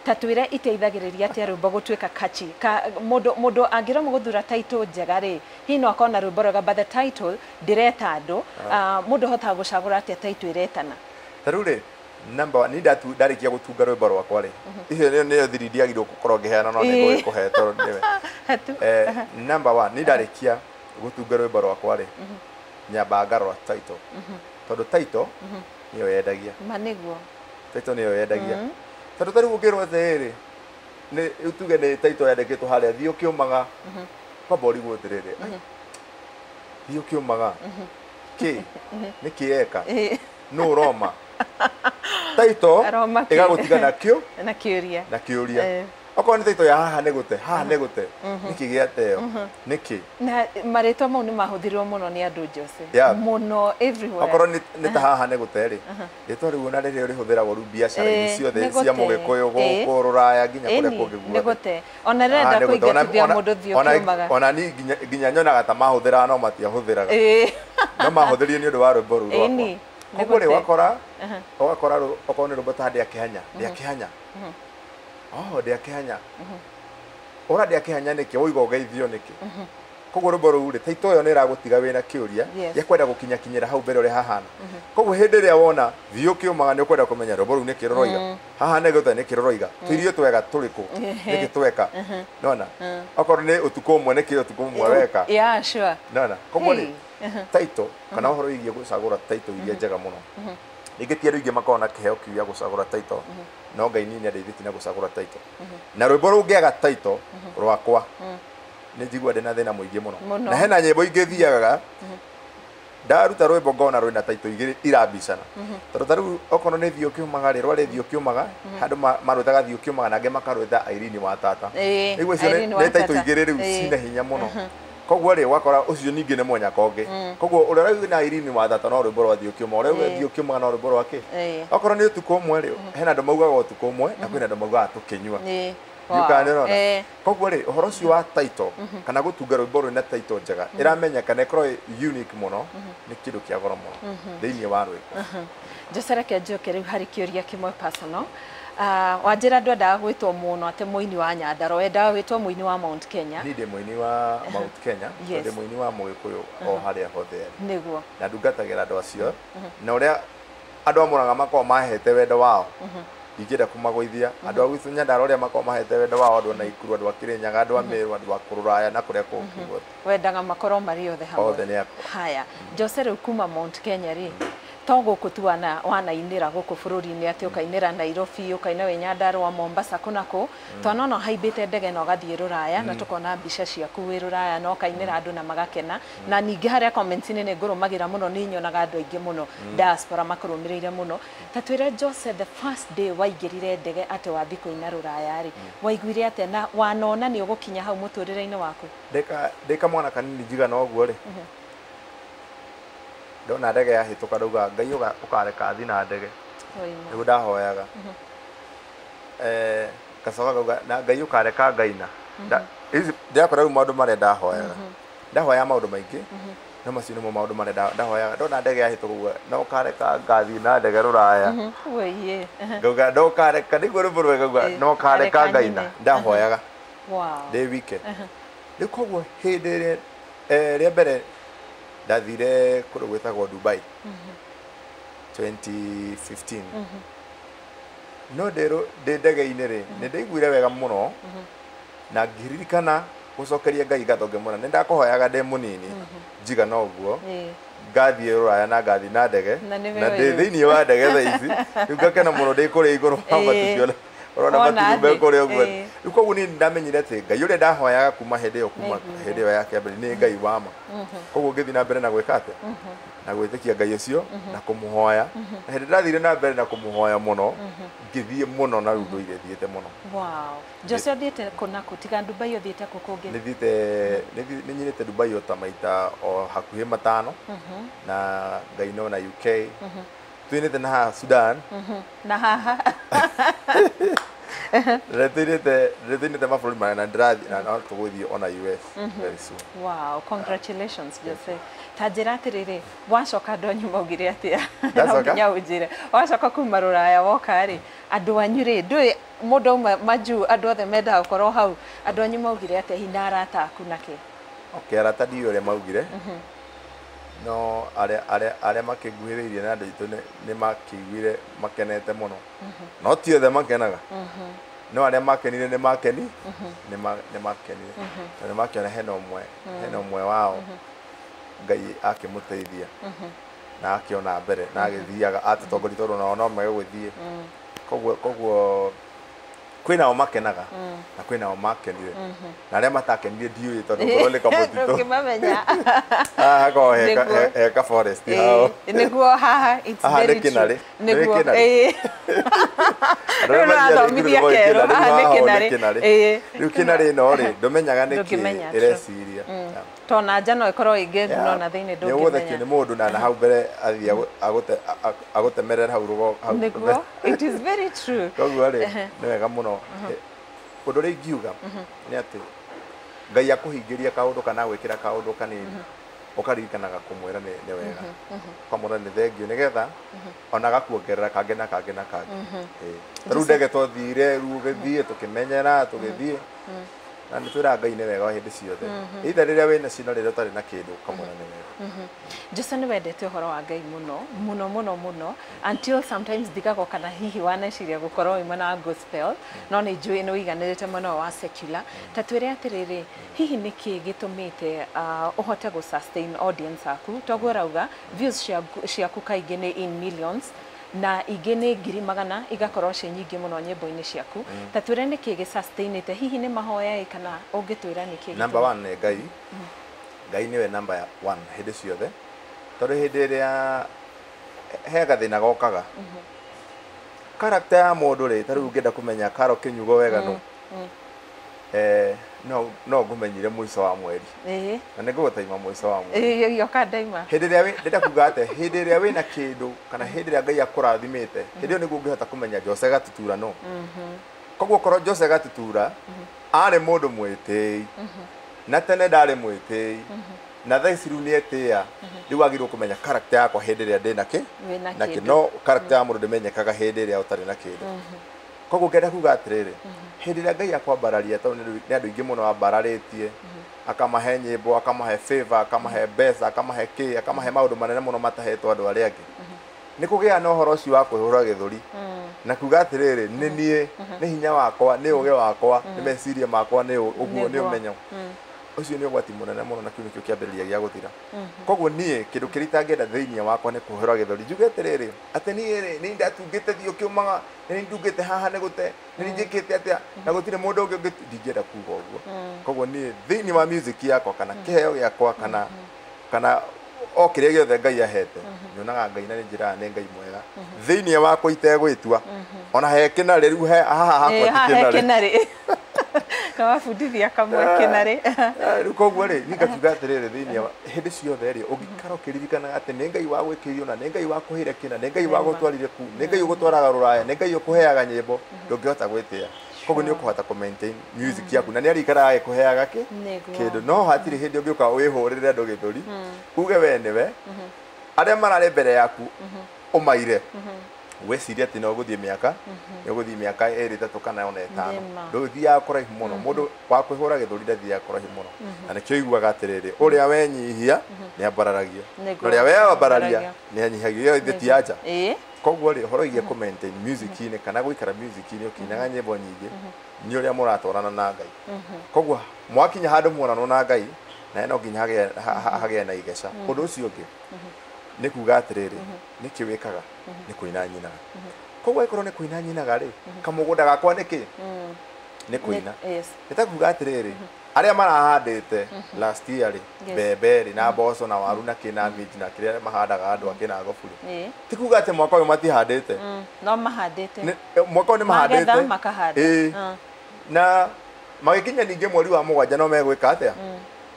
ta twĩre iteithagĩrĩria atĩa rwĩmbo gũtuĩka catchy? Ka mũndũ angĩremwo gũthura title njega rĩ, hihi no akorwo na rwĩmbo rwega, but the title ndĩreta andũ. Mũndũ ahotaga gũcagũra atĩa title ĩretana? Ta rĩu rĩ, number one, ni ndarĩkia gũtunga rwĩmbo rwakwa rĩ, icio nĩyo thiri ndiagĩrĩirwo gũkorwo ngĩheana, no nĩ ngũgĩkũhe tondũ nĩwe. Hatu. Number one, ni ndarĩkia gũtunga rwĩmbo rwakwa rĩ, nyambaga ngarora title, tondũ title nĩyo yendagia. Ma nĩguo. Title nĩyo yendagia, tondũ ta rĩu ũngĩrwo atĩrĩrĩ, nĩ tuge nĩ title yandĩkĩtwo harĩa thiĩ ũkĩũmaga, kwamba ũrigwo atĩrĩrĩ, "Ai, thiĩ ũkĩũmaga kĩ nĩ kĩ eka nũ ũroma?" Title Aroma kĩ? ĩgagũtiga na kĩo na kĩũria. Na kĩũria. Okorwo nĩ title ya haha nĩ gũte, haha nĩ gũte, nĩkĩ gĩateo nĩkĩ? Na marĩtwa mau nĩ mahũthĩrirwo mũno nĩ andũ, Jose, mũno, everywhere. Okorwo nĩ ta haha nĩ gũte rĩ, rĩtwa rĩu ona rĩrĩa rĩhũthĩragwo rĩu biacara-inĩ ciothe nĩ cia gũte. mũgĩkũyũ gũkũ rũraya nginya kũrĩa Ĩni, kũngĩ nĩ guothe. gũte ona Haha rĩrenda nĩ gũte. kũingatithia mũndũ thiĩ ũkĩũmaga. Ona ni nginya nyonaga ta mahũthĩraga, no matiahũthĩraga, no mahũthĩrire nĩ ũndũ wa rwĩmbo rũu rwakwa. Ĩni, nĩ Koguo rĩ, gũte. ũgakora okorwo nĩ rwĩmbo ta ndĩa kĩhanya, ndĩa kĩhanya, oh, ndĩa kĩhanya, ũra ndĩa kĩhanya nĩkĩ, ũiga ũgeithio nĩkĩ? Koguo rwĩmbo rũu rĩ title ĩyo nĩ ĩragũtiga wĩna kĩũria Yes. gĩa kwenda gũkinyakinyĩra hau mbere ũrĩa hahana. Koguo hĩndĩ ĩrĩa wona thiĩ ũkĩũmaga nĩ ũkwenda kũmenya rwĩmbo rũu nĩkĩ rũroiga, haha nĩ gũte nĩkĩ rũroiga, tũirio twega tũrĩkũ, nĩkĩ tweka, nona okorwo nĩ ũtukũ ũmwe nĩkĩ ũtukũ ũmwe weka, Yeah, sure. nona koguo Hey. rĩ title kana ũhoro wĩgiĩ gũcagũra title iria njega mũno. Rĩngĩ ti andũ aingĩ makoragwo na kĩheo kĩu gĩa gũcagũra title, no Ngai niĩ nĩandeithĩtie na gũcagũra title. Na rwĩmbo rũngĩaga title rwakwa nĩ njigua ndĩna thĩna mũingĩ mũno. Mũno. Na hena nyĩmbo ingĩ thiaga ndaruta rwĩmbo ngona rwĩna title igĩrĩ irambicana, tondũ ta rĩu okorwo nĩ thiĩ ũkĩũmaga rĩ, rwarĩ thiĩ ũkĩũmaga, handũ marwĩtaga thiĩ ũkĩũmaga na angĩ makarwĩta Irene wa tata. Ĩĩ, Rĩu icio Irene wa nĩ title tata. igĩrĩ rĩu cina hinya mũno. Koguo rĩ ũgakora ũcio ningĩ nĩ mwanyaka ũngĩ. Koguo ũrĩa ũrauga na Irene wa tata no rwĩmbo rwa thiĩ ũkĩũmaga, ũrĩa auga thiĩ ũkĩũmaga no rwĩmbo rwa kĩ. Okorwo nĩ ũtukũ ũmwe rĩ, hena andũ maugaga ũtukũ ũmwe na kwĩna andũ maugaga tũkĩnyua. Ndiũĩ kana nĩ ũrona. Koguo rĩ ũhoro ũcio wa title kana gũtunga rwĩmbo rwĩna title njega ĩramenyeka na ĩkorwo ĩ unique mũno nĩ kĩndũ kĩa goro mũno thĩinĩ wa rwĩmbo. Jose, reke njoke rĩu harĩ kĩũria kĩmwe personal. Wanjĩra ndwendaga gwĩtwo mũno atĩ mũini wa Nyandarua, wendaga gwĩtwo mũini wa Mount Kenya. Niĩ ndĩ mũini wa Mount Kenya, Yes. ndĩ mũini wa Mũgĩkũyũ o harĩa hothe arĩ. Nĩguo. Na ndungatagĩra andũ acio na ũrĩa andũ a Mũrang'a makoragwo mahete wendo wao, ingĩenda kũmagũithia andũ a gwitũ Nyandarua ũrĩa makoragwo mahete wendo wao, andũ a Naikuru, andũ a Kĩrĩnyaga, andũ a Meru, andũ a Kũrũraya na kũrĩa kũngĩ guothe. Wendaga makorwo marĩ othe hamwe. Othe nĩ akwa. Haya, Jose, rĩu kuma Mount Kenya rĩ, to gũkũ tu wanainĩra gũkũ bũrũri-inĩ, atĩ ũkainĩra Nairobi, ũkaina wĩ Nyandarua, Mombasa, kũ na kũ, twanona ũhaimbĩte ndege na ũgathiĩ rũraya, na tũkona mbica ciaku wĩ rũraya na ũkainĩra andũ na magakena. Na ningĩ harĩa comments-inĩ nĩ ngũrũmagĩra mũno, nĩ nyonaga andũ aingĩ mũno diaspora makũrũmĩrĩire mũno. Ta twĩre Jose, the first day waingĩrire ndege atĩ wathiĩ kũina rũraya rĩ, waiguire atĩa na wanona nĩ ũgũkinya hau mũtũrĩre-inĩ waku? Ndĩ kamwana kanini njigana ũguo rĩ, ndona ndege yahĩtũka ndauga Ngai ũkareka thiĩ na ndege. Oima. Nĩguo ndahoyaga. Ngacoka ngauga na Ngai ũkareka ngaina. Ndĩrakora rĩu maũndũ marĩa ndahoyaga, ndahoyaga maũndũ maingĩ, no macio nĩmo maũndũ marĩa ndahoyaga. Ndona ndege yahĩtũka ũguo na ũkareka ngathiĩ na ndege rũraya, Wĩiĩ. ngauga no ũkareka, nĩguo rwĩmbo rwega ngauga no ũkareka kareka ngaina. nyine. Ndahoyaga Wow. ndĩ wike. Rĩu koguo hĩndĩ ĩrĩa rĩa mbere ndathire kũndũ gwĩtagwo Dubai 2015, no ndĩ ndege-inĩ rĩ, nĩ ndaiguire wega mũno na ngĩririkana gũcokeria Ngai ngatho ngĩmwĩra nĩ ndakũhoyaga ndĩ mũnini njigana ũguo ngathiĩ rũraya na ngathiĩ na ndege, Na nĩwe na ndĩ ũyũ. thĩinĩ wa ndege thaa ici. Rĩu ngakena mũno ndĩ kũrĩa igũrũ wa matu, ũrona Wona matu me thĩ. kũrĩa ũguo. Rĩu koguo niĩ ndamenyire atĩ Ngai ũrĩa ndahoyaga kuma hĩndĩ ĩyo, kuma Nĩaiguire. hĩndĩ ĩyo ya kĩambere, nĩ Ngai wa ma. Koguo ngĩthiĩ na mbere na gwĩka atĩa, na gwĩtĩkia Ngai ũcio na kũmũhoya, na hĩndĩ ndathire na mbere na kũmũhoya mũno, ngĩthiĩ mũno na rĩu ndũire thiĩte mũno. Wow. Jose, ũthiĩte kũ na kũ tiga Dubai, ũthiĩte kũ kũngĩ? Nĩ thiĩte, nĩ nyinĩte Dubai o ta maita o hakuhĩ matano, na Ngai no na UK twinĩte, na haha Sudan. Na haha. Nĩ twinĩte mabũrũri marĩa na ndĩrathiĩ na no tũgũthiĩ ona US very soon. Wow, congratulations Jose. Ta njĩra atĩrĩrĩ, wacoka andũ anyu maugire atĩa? No Ndacoka? nginya ũnjĩre. Wacoka kuma rũraya woka rĩ, andũ anyu rĩ, ndũĩ mũndũ auma majuu andũ othe mendaga gũkorwo hau. Andũ anyu maugire atĩa hihi na arata aku na kĩ? Okay, arata ndiũĩ ũrĩa maugire, no arĩa makĩnguhĩrĩirie na andũ aitũ nĩ makĩiguire makenete mũno, no ti othe makenaga, no arĩa makenire nĩ makeni nĩ makenire na nĩ makĩona hena ũmwe wao Ngai akĩmũteithia na akĩona mbere na agĩthiaga atũtongoria, tondũ nao no mage gũthiĩ. Koguo kwĩnao makenaga na kwĩnao makenire, na arĩa matakenire ndiũĩ, tondũ ngorwo nĩ kamũtitũ. Ndũngĩmamenya. Haha hakoragwo Nĩguo. he ka forest hao. Nĩguo haha it's Haha nĩ very true. kĩnarĩ. Nĩ Nĩguo. kĩnarĩ. Andũ Rĩu arĩa mathiaga nĩũrathomithia thukuru nĩmoĩ kerũ, kĩnarĩ, haha nĩ haha kĩnarĩ. nĩ kĩnarĩ. Rĩu kĩnarĩ ĩno rĩ, ndũmenyaga nĩkĩ Ndũngĩmenya, true. ĩreciria. Tona nja no ĩkorwo ĩ ngĩngu, no na thĩinĩ Nĩ ũgũthekio ndũngĩmenya. nĩ mũndũ na hau mbere athiĩ agũtemerera hau rũgo hau. Nĩguo, it is very true. Koguo rĩ, nĩ wega mũno. Ũndũ ũrĩa ingiuga nĩ atĩ Ngai akũhingĩria kaũndũ kana agwĩkĩra kaũndũ kanini, ũkaririkanaga kũmwĩra nĩ wega, ũkamwĩra nĩ thengiũ, nĩgetha ona agakuongerera kangĩ na kangĩ na kangĩ. Ĩĩ. Ta rĩu ndege twathire, rĩu ũgĩthiĩ tũkĩmenyera tũgĩthiĩ. Na nĩ twĩraga Ngai nĩ wega wa hĩndĩ ciothe. Either rĩrĩa wĩna cio na rĩrĩa ũtarĩ na kĩndũ ũkamwona nĩ wega. Jose nĩ wendete ũhoro wa Ngai mũno mũno mũno mũno, until sometimes ndigagwo kana hihi waneciria gũkorwo wĩ mwena wa gospel, no nĩ njũĩ nĩ ũiganĩrĩte mwena wa secular. Ta twĩre atĩrĩrĩ, hihi nĩkĩ gĩtũmĩte ũhote gũ sustain audience aku? Toguo ũrauga views ciaku kaingĩ nĩ in millions, na ingĩ nĩ ngiri magana, igakorwo ciĩ nyingĩ mũno nyĩmbo-inĩ ciaku. Ta twĩre nĩkĩ gĩsustainĩte, hihi nĩ mahoya ĩ kana ũngĩtwĩra nĩkĩ? Number one nĩ Ngai. Ngai nĩwe number one hĩndĩ ciothe, tondũ hĩndĩ ĩrĩa he gathĩna gokaga, character ya mũndũ rĩ, ta rĩu ũngĩenda kũmenya Karo Kĩnyugo wega no no ngũmenyire mũico wa mweri, na nĩ ngũgũtaima mũico wa mweri. Yoka ndaima. Hĩndĩ ĩrĩa ndĩrenda kuga atĩ hĩndĩ ĩrĩa wĩna kĩndũ kana hĩndĩ ĩrĩa Ngai akũrathimĩte, hĩndĩ ĩyo nĩguo ũngĩhota kũmenya Jose Gatutura no. Koguo korwo Jose Gatutura arĩ mũndũ mwĩtĩi, na tene ndarĩ mwĩtĩi, na thaa ici rĩu nĩetĩĩa, rĩu wagĩrĩirwo kũmenya character yakwa hĩndĩ ĩrĩa ndĩna kĩ wĩna na kĩ kĩndũ. No character ya mũndũ ndĩmenyekaga hĩndĩ ĩrĩa ũtarĩ na kĩndũ. Koguo ngenda kuga atĩrĩrĩ, hĩndĩ ĩrĩa Ngai akwambararia, tondũ nĩ andũ aingĩ mũno ambararĩtie, akamahe nyĩmbo, akamahe favor, akamahe mbeca, akamahe kĩ, akamahe maũndũ manene mũno matahetwo andũ arĩa angĩ, nĩ kũgĩa na ũhoro ũcio wa kwĩhũra gĩthũri na kuga atĩrĩrĩ, nĩ niĩ, nĩ hinya wakwa, nĩ ũgĩ wakwa, nĩ meciria makwa, nĩ ũguo, nĩ ũmenyo ũcio. Nĩ ũgwati mũnene mũno, na kĩu nĩkĩo kĩambĩrĩria gĩa gũthira. Koguo niĩ kĩndũ kĩrĩa itangĩenda thĩinĩ wakwa nĩ kũhũra gĩthũri njuge atĩrĩrĩ, atĩ niĩ rĩ, nĩ ndatungĩte thiĩ ũkĩũmaga, nĩ ndungĩte haha nĩ gũte, nĩ njĩkĩte atĩa na gũtirĩ mũndũ ũngĩ ndingĩenda kuga ũguo. Koguo niĩ thĩinĩ wa music yakwa kana kĩheo gĩakwa kana o kĩrĩa gĩothe Ngai ahete, nyonaga Ngai na nĩ njĩraga nĩ Ngai mwega thĩinĩ wakwa itegwĩtua ona he kĩnarĩ. Rĩu he haha hakwa haha ti he kĩnarĩ. Kĩnarĩ na wabundithia kamwe kĩnarĩ. Rĩu koguo rĩ, niĩ ngakiuga atĩrĩrĩ, thĩinĩ wa hĩndĩ ciothe rĩ, ũngĩikara ũkĩririkanaga atĩ nĩ Ngai wagwĩkĩire, ona nĩ Ngai wakũheire kĩna, nĩ Ngai wagũtwarire kuu, nĩ Ngai ũgũtwaraga rũraya, nĩ Ngai ũkũheaga nyĩmbo, ndũngĩhota gwĩtĩa. Koguo nĩ ũkũhota kũ maintain music yaku na nĩ arĩikaraga agĩkũheaga kĩ kĩndũ. No hatirĩ hĩndĩ ũngĩũka wĩhũrĩre andũ gĩthũri uge we nĩwe, arĩa mararĩ mbere yaku ũmaire, wĩcirie atĩ no ũgũthiĩ mĩaka, nĩ ũgũthiĩ mĩaka 2, 3 kana ona 5. Nĩma. Ndũthiaga kũraihu mũno. Mũndũ wa kwĩhũra gĩthũri ndathiaga kũraihu mũno, na nĩkĩo ũiguaga atĩrĩrĩ, ũrĩa wenyihia nĩ ambararagio, na ũrĩa weyambararia nĩ anyihagio. Ĩyo ithe ti anja. Koguo rĩ, ũhoro wĩgiĩ kũ maintain music-inĩ kana gũikara music-inĩ ũkĩinaga nyĩmbo nyingĩ nĩ ũrĩa mũratwarana na Ngai. Koguo mwakinya handũ muonanwo na Ngai, na no nginya hagĩe na igeca. Ũndũ ũcio ũngĩ nĩ kuga atĩrĩrĩ, nĩkĩ wĩkaga? Nĩ kũina nyinaga. Koguo angĩkorwo nĩ kũina nyinaga rĩ, kamũgũnda gakwa nĩkĩ nĩ kũina. Nĩ ta kuga atĩrĩrĩ, arĩa marahandĩte last year rĩ, mbembe rĩ, na mboco na waru na kĩ na minji na kĩrĩa mahandaga andũ akĩ na ngobu rĩ, ti kuga atĩ mwaka ũyũ matihandĩte. No mahandĩte. Mwaka ũyũ nĩ magetha mahandĩte makahanda. Na magĩkinya ningĩ mweri wa 7 no megwĩka atĩa?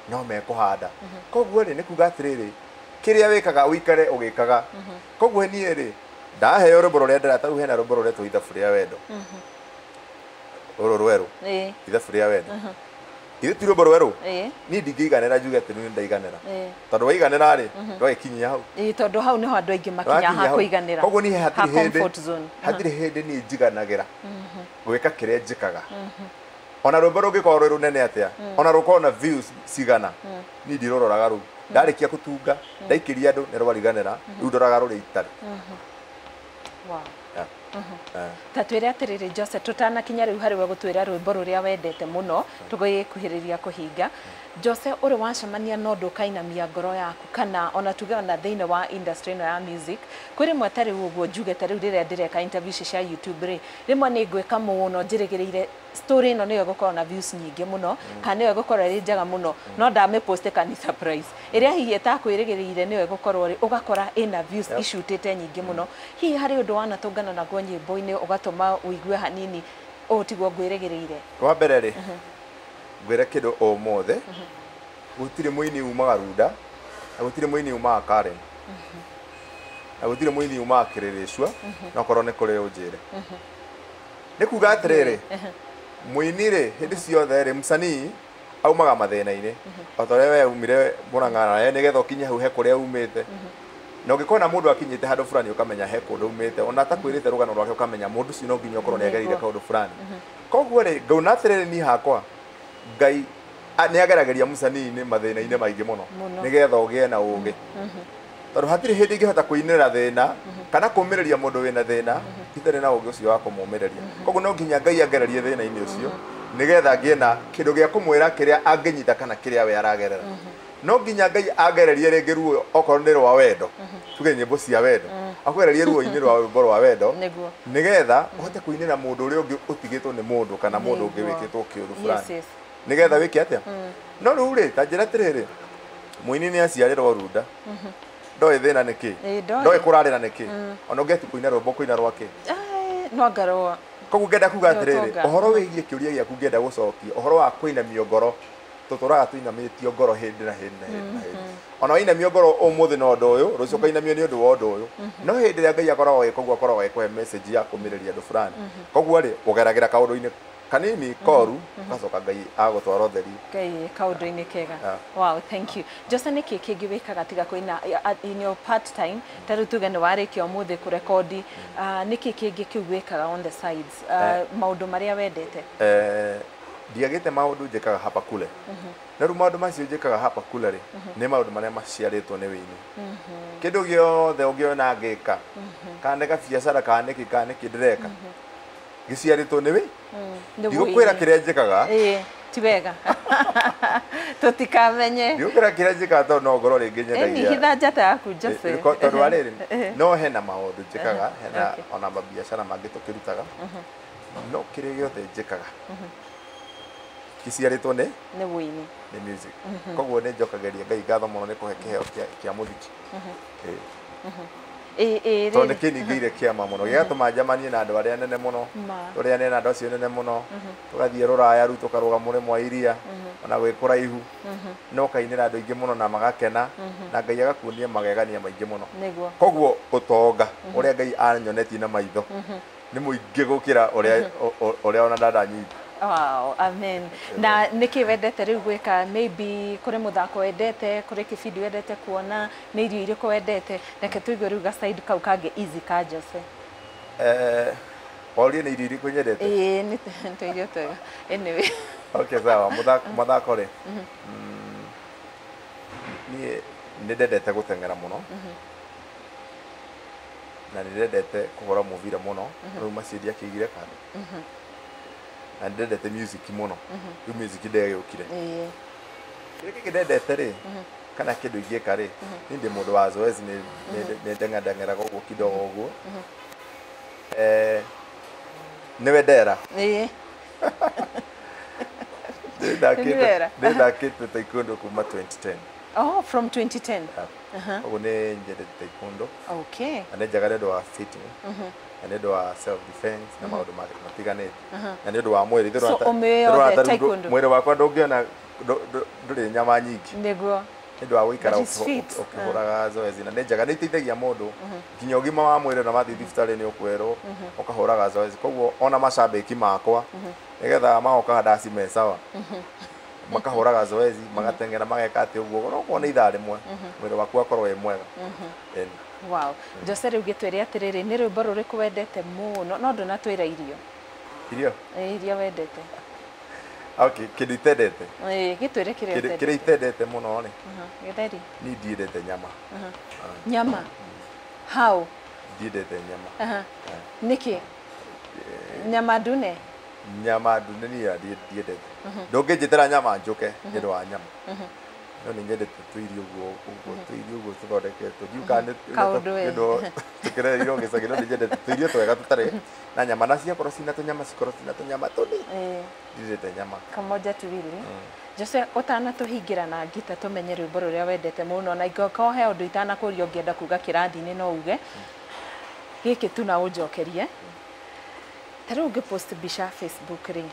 No mekũhanda. Koguo rĩ, nĩ kuga atĩrĩrĩ, kĩrĩa wĩkaga ũikare ũgĩkaga. Koguo niĩ rĩ, ndaheo rwĩmbo rũrĩa ndĩra, tarĩu hena rwĩmbo rũretwo Ithabu rĩa Wendo, rũrũ rwerũ. Ithabu rĩa Wendo ithuĩ ti rwĩmbo rwerũ. Niĩ ndingĩiganĩra njuge atĩ rĩu nĩ ndaiganĩra, tondũ waiganĩra rĩ, ndwagĩkinyia hau. Tondũ hau nĩho andũ aingĩ makinya Ndwakinya ha hau. kũiganĩra. Koguo niĩ ha hatirĩ hĩndĩ comfort zone. Hatirĩ hĩndĩ niĩ njiganagĩra gwĩka kĩrĩa njĩkaga, ona rwĩmbo rũngĩkorwo rwĩ rũnene atĩa, ona rũkorwo na views cigana, niĩ ndirũroraga. Rũu ndarĩkia kũtunga, ndaikĩria andũ, nĩ rwariganĩra. Rĩu ndoraga rũrĩa itarĩ. Yeah. Ta twĩre atĩrĩrĩ Jose, tũtanakinya rĩu harĩ we gũtwĩra rwĩmbo rũrĩa wendete mũno, tũgĩkuhĩrĩria kũhinga, Jose, ũrĩ wacemania na ũndũ ũkainamia ngoro yaku, kana ona tuge ona thĩinĩ wa industry ĩno ya music, kwĩ rĩmwe ta rĩu ũguo njuge, ta rĩu rĩrĩa ndĩreka interview ici cia YouTube rĩ, rĩmwe nĩ ngwĩka mũno njĩrĩgĩrĩire story ĩno nĩyo ĩgũkorwo na views nyingĩ mũno kana nĩyo ĩgũkorwo ĩrĩ njega mũno, no ndamĩpost kani surprise ĩrĩa hihi ĩtakwĩrĩgĩrĩire nĩyo ĩgũkorwo rĩ, ũgakora ĩna views icutĩte nyingĩ mũno. Hihi harĩ ũndũ wanatũngana naguo nyĩmbo-inĩ ũgatũma ũigue hanini ũũ tiguo ngwĩrĩgĩrĩire? Wa mbere rĩ, ngwĩre kĩndũ, ũmũthĩ gũtirĩ mũini umaga Runda, na gũtirĩ mũini umaga Karen, na gũtirĩ mũini umaga Kĩrĩrĩcua. No korwo nĩ kũrĩ ũnjĩre. Nĩ kuga atĩrĩrĩ, mũini rĩ, hĩndĩ ciothe rĩ, msanii aumaga mathĩna-inĩ o ta ũrĩa we umire Mũrang'a, nawe nĩgetha ũkinye hau he kũrĩa umĩte. Na ũngĩkona mũndũ akinyĩte handũ fulani, ũkamenya he kũndũ umĩte. Ona atakwĩrĩte rũgano rwake, ũkamenya mũndũ ũcio no nginya ũkorwo nĩ agereire kaũndũ fulani. Koguo rĩ, ngauna atĩrĩrĩ, niĩ hakwa Ngai nĩ ageragĩria mũcanii-inĩ mathĩna-inĩ maingĩ mũno nĩgetha ũgĩe na ũgĩ. Tondũ hatirĩ hĩndĩ ingĩhota kũinĩra thĩna kana kũũmĩrĩria mũndũ wĩna thĩna itarĩ na ũgĩ ũcio wa kũmũmĩrĩria. Koguo no nginya Ngai angererie thĩna-inĩ ũcio nĩgetha ngĩe na kĩndũ gĩa kũmwĩra kĩrĩa angĩnyita kana kĩrĩa we aragerera. No nginya Ngai angererie rĩngĩ ruo okorwo nĩ rwa wendo, tuge nyĩmbo cia wendo, akũgererie ruo-inĩ rwa rwĩmbo rwa wendo nĩgetha ũhote kũinĩra mũndũ ũrĩa ũngĩ ũtigĩtwo nĩ mũndũ kana mũndũ ũngĩ wĩkĩtwo kĩũru fulani nĩgetha wĩke atĩa. No rĩu rĩ, ta njĩra atĩrĩrĩ, mũini nĩ aciarĩrwo runda, ndoĩ thĩna nĩ kĩ, ndoĩ kũrarĩra nĩ kĩ, ona ũngĩati kũina rwĩmbo kũina rwa kĩ, no ngarũa. Koguo ngenda kuga atĩrĩrĩ, ũhoro wĩgiĩ kĩũria gĩaku ngenda gũcokia ũhoro wa kũinamio ngoro, tũtũraga tũinamĩtio ngoro hĩndĩ na hĩndĩ na hĩndĩ na hĩndĩ. Ona wainamio ngoro ũmũthĩ na ũndũ ũyũ, rũciũ ũkainamio nĩ ũndũ wa ũndũ ũyũ. No hĩndĩ ĩrĩa Ngai akoragwo agĩka ũguo, akoragwo agĩkũhe message ya kũmĩrĩria andũ fulani. Koguo rĩ, ũgeragĩra kaũndũ-inĩ kanini koru, gacoka Ngai agũtwara ũtheri. Ngai kaũndũ-inĩ kega. Wow, thank you. Jose, nĩkĩ kĩngĩ wĩkaga tiga kũina in your part time? Ta rĩu tuge nĩ warĩkia ũmũthĩ kũrekondi, nĩkĩ kĩngĩ kĩu wĩkaga on the sides, maũndũ marĩa wendete? Ndiagĩte maũndũ njĩkaga hapa kule. Na rĩu maũndũ macio njĩkaga hapa kule rĩ, nĩ maũndũ marĩa maciarĩtwo nĩ wĩini. Kĩndũ gĩothe ũngĩona ngĩka, kana nĩ gabiacara kana nĩkĩ kana nĩkĩ ndĩreka, gĩciarĩtwo nĩ wĩ ndigũkwĩra kĩrĩa njĩkaga. Ti wega. Tũtikamenye. Ndigũkwĩra kĩrĩa njĩkaga tondũ no ngorwo rĩngĩ nyendagia. Hitha njata yaku Jose. Tondũ wa rĩrĩ, no hena maũndũ njĩkaga, hena ona mabiacara mangĩ tũkĩrutaga, no kĩrĩa gĩothe njĩkaga gĩciarĩtwo nĩ wĩini, nĩ music. Koguo nĩ njokagĩria Ngai ngatho mũno nĩ kũhe kĩheo kĩa mũthiki. Tondũ nĩ kĩningĩire kĩama mũno, gĩgatũma njamanie na andũ arĩa anene mũno, tũrĩane na andũ acio anene mũno, tũgathiĩ rũraya rĩu tũkarũga mũrĩmo wa iria, ona gwĩ kũraihu, no ũkainĩra andũ aingĩ mũno na magakena, na Ngai agakuonia magegania maingĩ mũno. Koguo ũtonga ũrĩa Ngai anyonetie na maitho nĩ mũingĩ gũkĩra ũrĩa ona ndandanyita. Wow, amen. Na nĩkĩ wendete rĩu gwĩka? Maybe kũrĩ mũthako wendete, kũrĩ kĩbindi wendete kuona, nĩ irio irĩkũ wendete? Reke tũigue rĩu ga side kau kangĩ easy ka Jose. Waũria nĩ irio irĩkũ nyendete? Ĩĩ, nĩ tũirio twega. Anyway. Okay, sawa. Mũthako rĩ, niĩ nĩ ndendete gũteng'era mũno, na nĩ ndendete kũhũra mũbira mũno, rĩu macio ndiakĩigire kando. Na nĩ ndendete music mũno, rĩu music ndegĩũkire. Kĩrĩa kĩngĩ ndendete rĩ, kana kĩndũ ingĩka rĩ, niĩ ndĩ mũndũ wa zoezi, nĩ ndeng'adeng'eraga ũguo kidogo ũguo. Nĩwe ndera. Nĩ ndakĩte taekwondo kuma 2010. Oh, from 2010. Koguo nĩ nyendete taekwondo. Okay. Na nĩ njega nĩ ũndũ wa fitting, na nĩ ũndũ wa self defense na maũndũ matiganĩte, na nĩ ũndũ wa mwĩrĩ. So ũmĩoe taekwondo. Mwĩrĩ wakwa ndũngĩona ndũrĩ nyama nyingĩ. Nĩguo. Nĩ ũndũ wa gũikara ũkĩhũraga zoezi, na nĩ njega, nĩ iteithagia mũndũ nginya ũgima wa mwĩrĩ, na wathiĩ thibitarĩ nĩ ũkwĩrwo ũkahũraga zoezi. Koguo ona macambĩki makwa nĩgetha magokaga ndacime sawa, makahũraga zoezi, magateng'era, mageka atĩ ũguo, no kuona ithaa rĩmwe mwĩrĩ waku wakorwo wĩ mwega. Wow. Jose, rĩu gĩtwĩre atĩrĩrĩ, nĩ rwĩmbo rũrĩkũ wendete mũno? No ndũnatwĩra irio. Irio? Iria wendete. Okay, kĩndũ itendete. Gĩtwĩre kĩrĩa utendete. Kĩrĩa itendete mũno rĩ. Gĩtheri. Niĩ ndiendete nyama. Nyama? How? Ndiendete nyama. Nĩkĩ? Nyama ndune? Nyama ndune niĩ ndiendete. Ndũngĩnjĩtĩra nyama njũke nĩ ũndũ wa nyama. No nĩ nyendete tũirio ũguo ũguo, tũirio ũguo tũthondeketwo. Ndiũĩ kana nĩ ũndũ tũkĩrereirwo gĩcagi, no nĩ nyendete tũirio twega tũtarĩ na nyama, na ciakorwo cina tũnyama, cikorwo cina tũnyama tũnini. Ndiendete nyama. Kamoja tuwili. Jose, ũtanatũhingĩra na ngita tũmenye rwĩmbo rũrĩa wendete mũno, na ingĩkorwo he ũndũ itanakũria ũngĩenda kuga kĩrathi-inĩ no uge. Gĩkĩ tu na ũnjokerie. Ta rĩu ũngĩ post mbica Facebook rĩ,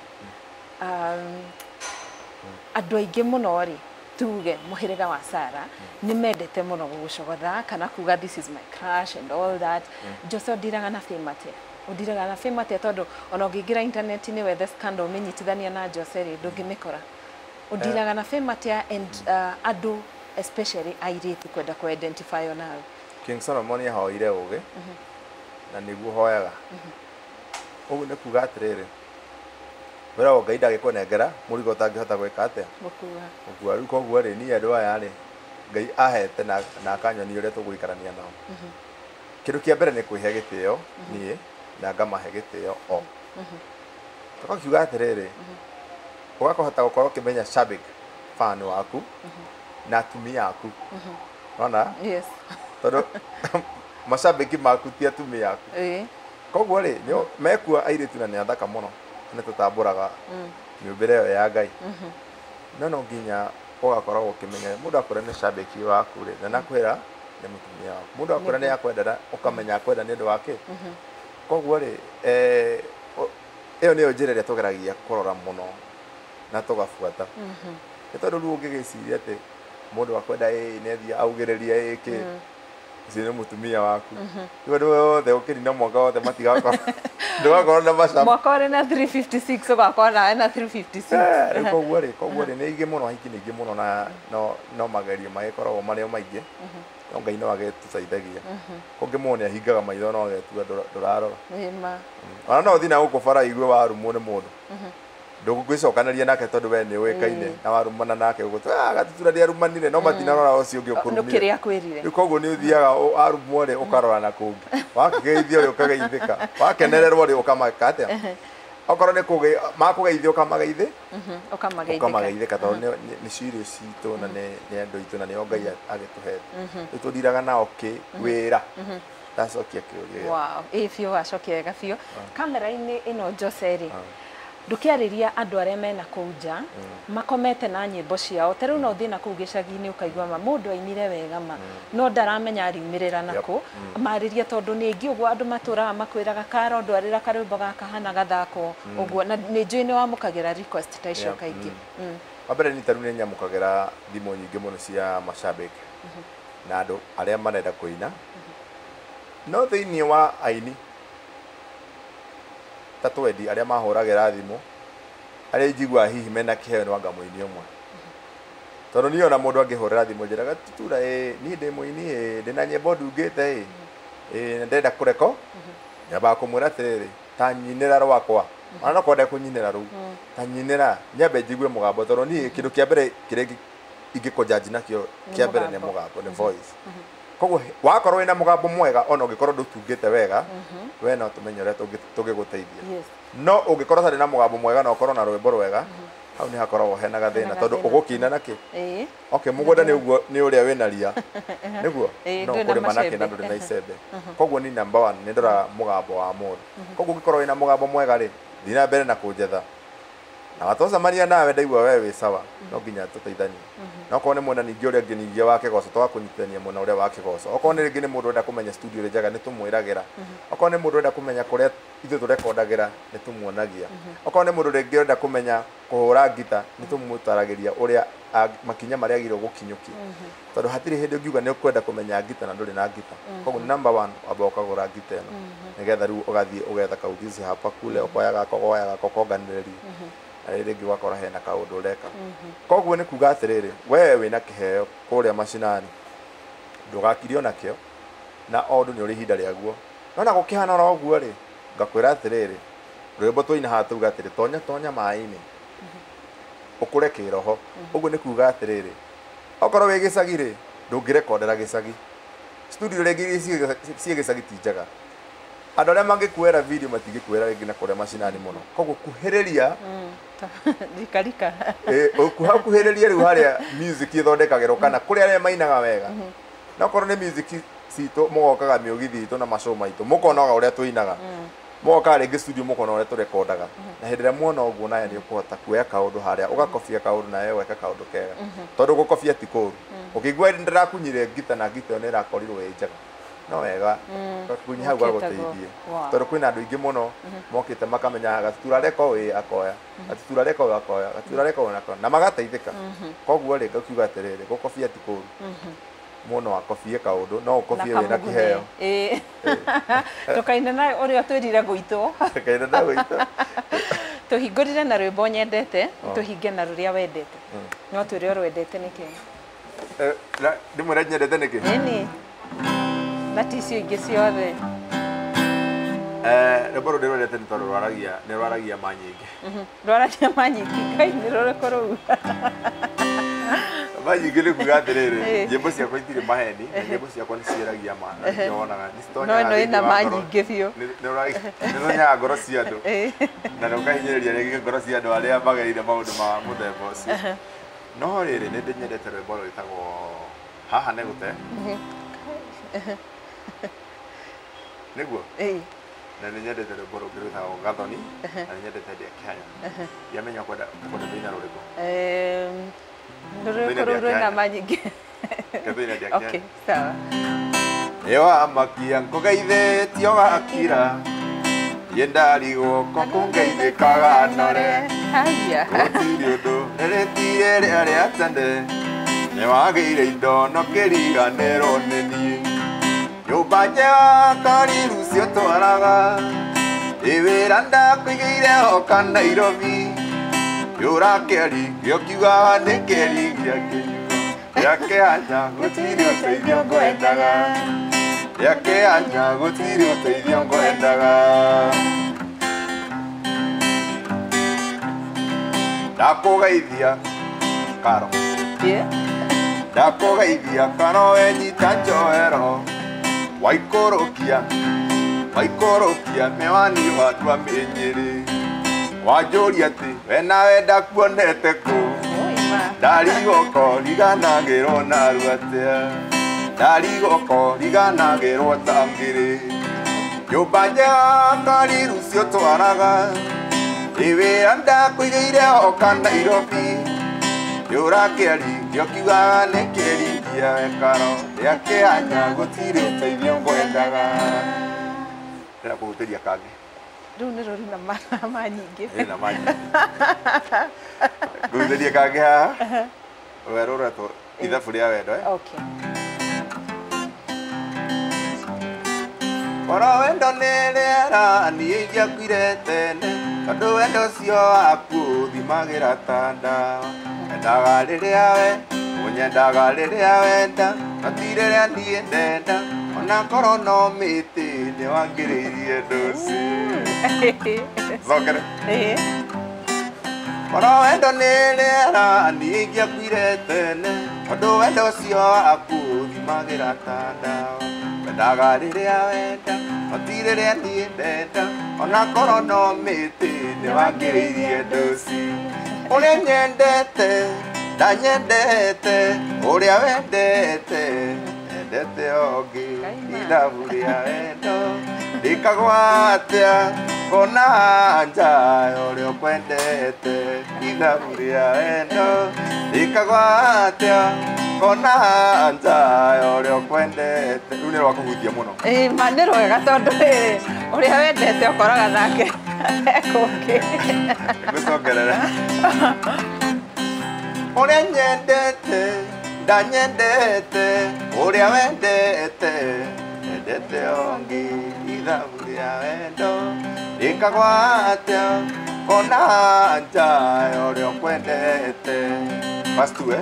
andũ aingĩ mũno rĩ, tuge mũhĩrĩga wa Sarah nĩ mendete mũno gũgũcogotha kana kuga this is my crush and all that. Jose, ũndiraga na fame atĩa? Ũndiraga na fame atĩa? Tondũ ona ũngĩingĩra internet-inĩ wethe scandal ũmĩnyitithania na Jose rĩ, ndũngĩmĩkora. Ũndiraga na fame atĩa and andũ especially airĩtu kwenda kũ identify nawe? King Solomon ahoire ũgĩ, na nĩguo hoyaga. Ũguo nĩ kuga atĩrĩrĩ, Wĩragwo Ngai ndagĩkũnengera mũrigo ũtangĩhota gwĩka atĩa, gũkua. Rĩu koguo rĩ, niĩ andũ aya rĩ, Ngai ahete na akanyonia ũrĩa tũgũikarania nao. Kĩndũ kĩa mbere nĩ kwĩhe gĩtĩo niĩ, na ngamahe gĩtĩo o. Tũgakiuga atĩrĩrĩ, ũgakũhota gũkorwo ũkĩmenya shabik fan waku na atumia aku. Ona? Yes. Tondũ mashabiki maku ti atumia aku. Koguo rĩ, mekua airĩtu na nĩ athaka mũno, nĩ tũtambũraga mĩũmbĩre ĩyo ya Ngai. No no nginya ũgakorwo ũkĩmenya mũndũ akwĩra nĩ shabiki waku rĩ, na nakwĩra nĩ mũtumia waku. Mũndũ akwĩra nĩ akwenda, ũkamenya akwenda nĩ ũndũ wa kĩ. Koguo rĩ, ĩyo nĩyo njĩra ĩrĩa tũgeragia kũrora mũno na tũgabuata. Nĩ tondũ rĩu ũngĩgĩciria atĩ mũndũ akwenda ĩ nĩ athiĩ augĩrĩria ĩ kĩ, ũcio nĩ mũtumia waku. Rĩu andũ othe ũkĩnina mwaka wothe matigakorwo, ndũgakorwo na maca. Mwaka ũrĩ na 356 ũgakorwo nawe na 356. Rĩu koguo rĩ, nĩ aingĩ mũno, ahiki nĩ aingĩ mũno, na no magerio magĩkoragwo marĩ o maingĩ. No Ngai no agĩtũteithagia. Kũngĩ mũndũ nĩ ahingaga maitho no agetua ndũrarora. Ona no ũthiĩ na gũkũ bara igue warumwo nĩ mũndũ. Ndũgwĩcokanĩria nake tondũ we nĩ ũĩkaine na warumana nake ũgũtua Gatutura nĩarumanire, no matinarora ũcio ũngĩ ũkũrumire. No kĩrĩa akwĩrire. Rĩu koguo nĩ ũthiaga warumwo rĩ, ũkarora na kũngĩ. Wakĩgeithio rĩ, ũkageithĩka. Wakenererwo rĩ, ũkamaka atĩa. Okorwo nĩ makũgeithia ũkamageithi, ũkamageithĩka tondũ nĩ cirio citũ na nĩ andũ aitũ na nĩo Ngai agĩtũhete. Rĩu tũthiraga nao kĩ wĩra. Ndacokia kĩũria gĩaku. Wow, ĩ biũ wacokia wega biũ. Kamera-inĩ ĩno Jose rĩ, ndũkĩarĩria andũ arĩa mena kũu nja makomete na nyĩmbo ciao. Ta rĩu no ũthiĩ na kũu gĩcagi-inĩ ũkaigua ma mũndũ ainire wega ma, no ndaramenya ariumĩrĩra nakũ. Marĩria tondũ nĩ aingĩ ũguo andũ matũraga makwĩraga Karo ndwarĩra karwĩmbo gaka hana gathako ũguo, na nĩ njũĩ nĩ wamũkagĩra request ta icio kaingĩ. Wa mbere nĩ tarĩu nĩ nyamũkagĩra thimũ nyingĩ mũno cia mashabiki na andũ arĩa marenda kũina. No thĩinĩ wa aini ta twendi arĩa mahũragĩra thimũ, arĩa njiguaga hihi mena kĩheo nĩ wanga mũini ũmwe. Tondũ niĩ ona mũndũ angĩhũrĩra thimũ njĩraga Gatutura ĩ, niĩ ndĩ mũini ĩ, ndĩna nyĩmbo ndungĩte ĩ, ndĩrenda kũreko, nyambaga kũmwĩra atĩrĩrĩ, ta nyinĩra rwakwa. Ona no kwenda kũnyinĩra rũu, ta nyinĩra nyambe njigue mũgambo, tondũ niĩ kĩndũ kĩa mbere kĩrĩa ingĩkũnjanji nakĩo kĩa mbere nĩ mũgambo, nĩ voice. Koguo wakorwo wĩna mũgambo mwega ona ũngĩkorwo ndũtungĩte wega, we no tũmenye ũrĩa tũngĩgũteithia. No ũngĩkorwo ũtarĩ na mũgambo mwega na ũkorwo na rwĩmbo rwega, hau nĩ hakoragwo hena gathĩna tondũ ũgũkĩina nakĩ? Okay, mũgũnda nĩ ũguo nĩ ũrĩa wĩna ria. Nĩguo? No kũrĩma nakĩ na ndũrĩ na icembe. Koguo ni number 1 nĩ ndoraga mũgambo wa mũndũ. Koguo ũngĩkorwo wĩna mũgambo mwega rĩ, thiĩ na mbere na kũnjetha. Na watũcemania nawe ndaigua we wĩ sawa, no nginya tũteithanie. Na okorwo nĩ mwena ningĩ ũrĩa ũngĩ ningĩ wa kĩgoco, tũgakũnyitithania mwena ũrĩa wa kĩgoco. Okorwo nĩ rĩngĩ nĩ mũndũ ũrenda kũmenya studio ĩrĩa njega, nĩ tũmwĩragĩra. Okorwo nĩ mũndũ ũrenda kũmenya kũrĩa ithuĩ tũrekondagĩra, nĩ tũmuonagia. Okorwo nĩ mũndũ rĩngĩ ũrenda kũmenya kũhũra ngita, nĩ tũmũtaragĩria ũrĩa makinya marĩa agĩrĩirwo gũkinyũkia. Tondũ hatirĩ hĩndĩ ũngiuga nĩ ũkwenda kũmenya ngita na ndũrĩ na ngita. Koguo number 1 wamba ũkagũra ngita ĩno, nĩgetha rĩu ũgathiĩ ũgetha kaujuzi hapa kule, ũkoya gaka, ũkoya gaka, ũkonganĩrĩria. Na rĩrĩ rĩngĩ ũgakora hena kaũndũ ũreka. Koguo nĩ kuga atĩrĩrĩ, we wĩna kĩheo kũrĩa macinani, ndũgakirio nakĩo, na o ũndũ nĩ ũrĩ ihinda rĩaguo. No na gũkĩhana oro ũguo rĩ, ngakwĩra atĩrĩrĩ, rwĩmbo twaina haha tauga atĩrĩ, tonya tonya maĩ-inĩ, ũkũre kĩroho. Ũguo nĩ kuga atĩrĩrĩ, okorwo wĩ gĩcagi rĩ, ndũngĩrekondera gĩcagi. Studio rĩngĩ iria ciĩ gĩcagi ti njega. Andũ arĩa mangĩkuoera video matingĩkuoera rĩngĩ na kũrĩa macinani mũno. Koguo kuhĩrĩria rikarika. Kuhĩrĩria rĩu harĩa music ĩthondekagĩrwo kana kũrĩa arĩa mainaga wega. Na okorwo nĩ music citũ mũgokaga mĩũgithi itũ na macow maitũ, mũkonaga ũrĩa tũinaga. Mũgokaga rĩngĩ studio mũkona ũrĩa tũrekondaga. Na hĩndĩ ĩrĩa muona ũguo nawe nĩ ũkũhota kuoya kaũndũ harĩa, ũgakobia kaũndũ nawe ũgeka kaũndũ kega. Tondũ gũkobia ti kũũru. Ũkĩigua ndĩrakunyire ngita na ngita ĩyo nĩ ĩrakorirwo ĩ njega, no wega gakunyi hau gagũteithie. Tondũ kwĩna andũ aingĩ mũno mokĩte makamenya Gatutura reko ĩ akoya, Gatutura reko akoya, Gatutura reko akoya, na magateithĩka. Koguo rĩ, ngakiuga atĩrĩrĩ, gũkobia ti kũũru. Mũno akobie kaũndũ, no ũkobie wĩna kĩheo. Tũkaina na ũrĩa twĩrire gũitwo. Tũkaina na gũitwo. Tũhingũrire na rwĩmbo nyendete, tũhinge na rũrĩa wendete. No twĩre ũrwendete nĩkĩ? Ndĩmwĩre nyendete nĩkĩ? Ĩni. Na ti icio ingĩ ciothe. Rwĩmbo rũu ndĩrwendete nĩ tondũ rwaragia nĩ rwaragia ma nyingĩ. Rwaragia ma nyingĩ. Ngai, nĩ rũrĩkũ rũu? Ma nyingĩ nĩ kuga atĩrĩrĩ, nyĩmbo ciakwa itirĩ maheni na nyĩmbo ciakwa nĩ ciaragia ma na nĩkĩo wonaga nĩ No ĩno ĩna ma nyingĩ biũ. Nĩ ĩtonyaga ngoro cia andũ na nĩ ũkahinyĩrĩria rĩngĩ ngoro cia andũ arĩa magereire maũndũ ma mũthemba ũcio. No rĩrĩ, nĩ ndĩnyendete rwĩmbo rwĩtagwo Haha Nĩ Gũte. Nĩguo? Na nĩ nyendete rwĩmbo rũngĩ rwĩtagwo Gathoni na nĩ nyendete Ndĩa Kĩhanya. Ndiamenya ũkwenda thĩina rũrĩkũ. Rũrĩkũ rũu rwĩna ma nyingĩ? Gathoni na Ndĩa Kĩhanya. Okay, sawa. Ĩwamakia nkũgeithĩtio gakira yendarigwo ko kũngeithĩkaga nore. Haya. Gũtirĩ ũndũ rĩrĩtire rĩa rĩa tene nĩwagĩire indo no kĩriganĩrwo nĩ niĩ. Nyũmba njega kariru ciotwaraga ĩ wĩra ndakũigĩire hoka Nairobi yũra kĩeri gĩokiugaga nĩ kĩeri gĩa kĩnyuo gĩa kĩhanya gũtirĩ ũteithio ngwendaga gĩa kĩhanya gũtirĩ ũteithio ngwendaga. Ndakũgeithia Karo. Ndakũgeithia Karo wenyita njohero waikũrũkia waikũrũkia mĩwani watua mĩnyĩrĩ wanjũria atĩ we nawe ndakuonete kũ ndarigwo riganagĩrwo narua atĩa ndarigwo riganagĩrwo ta ngĩrĩ nyũmba njega kariru ciotwaraga ĩ wĩra ndakũigĩire hoka Nairobi yũra kĩeri gĩokiugaga nĩ kĩeri gĩa wekaro rĩa kĩhanya gũtirĩ ũteithio ngwendaga. Ndĩrenda kũhutĩria kangĩ. Rĩu nĩ rũrĩ na ma nyingĩ. Ĩna ma nyingĩ. Ngũhutĩrie kangĩ haha. Rũrĩa rũretwo Ithabu rĩa Wendo. Okay. Oro wendo nĩ rĩera niĩ ingĩakuire tene tondũ wendo ũcio waku ũthimagĩra ta ndawa. Nyendaga rĩrĩa we ũnyendaga rĩrĩa wenda no ti rĩrĩa niĩ ndenda ona korwo no mĩtĩ nĩ wangĩrĩirie ndũci. Cokere. Oro wendo nĩ rĩera niĩ ingĩakuire tene tondũ wendo ũcio waku ũthimagĩra ta ndawa. Wendaga rĩrĩa wenda no ti rĩrĩa niĩ ndenda ona korwo no mĩtĩ nĩ wangĩrĩirie ndũci. Ũrĩa nyendete ndanyendete ũrĩa wendete endete ũngĩ ithabu rĩa wendo rĩkagwa atĩa kona nja ũrĩa ũkwendete ithabu rĩa wendo rĩkagwa atĩa kona nja ũrĩa ũkwendete. Rĩu nĩ rwa kũhutia mũno. Ĩĩ ma nĩ rwega tondũ rĩrĩ ũrĩa wendete ũkoraga nake kũngĩ. Ngũcokerera. Ũrĩa nyendete ndanyendete ũrĩa wendete endete ũngĩ ithabu rĩa wendo rĩkagwa atĩa kona nja ũrĩa ũkwendete. Verse 2.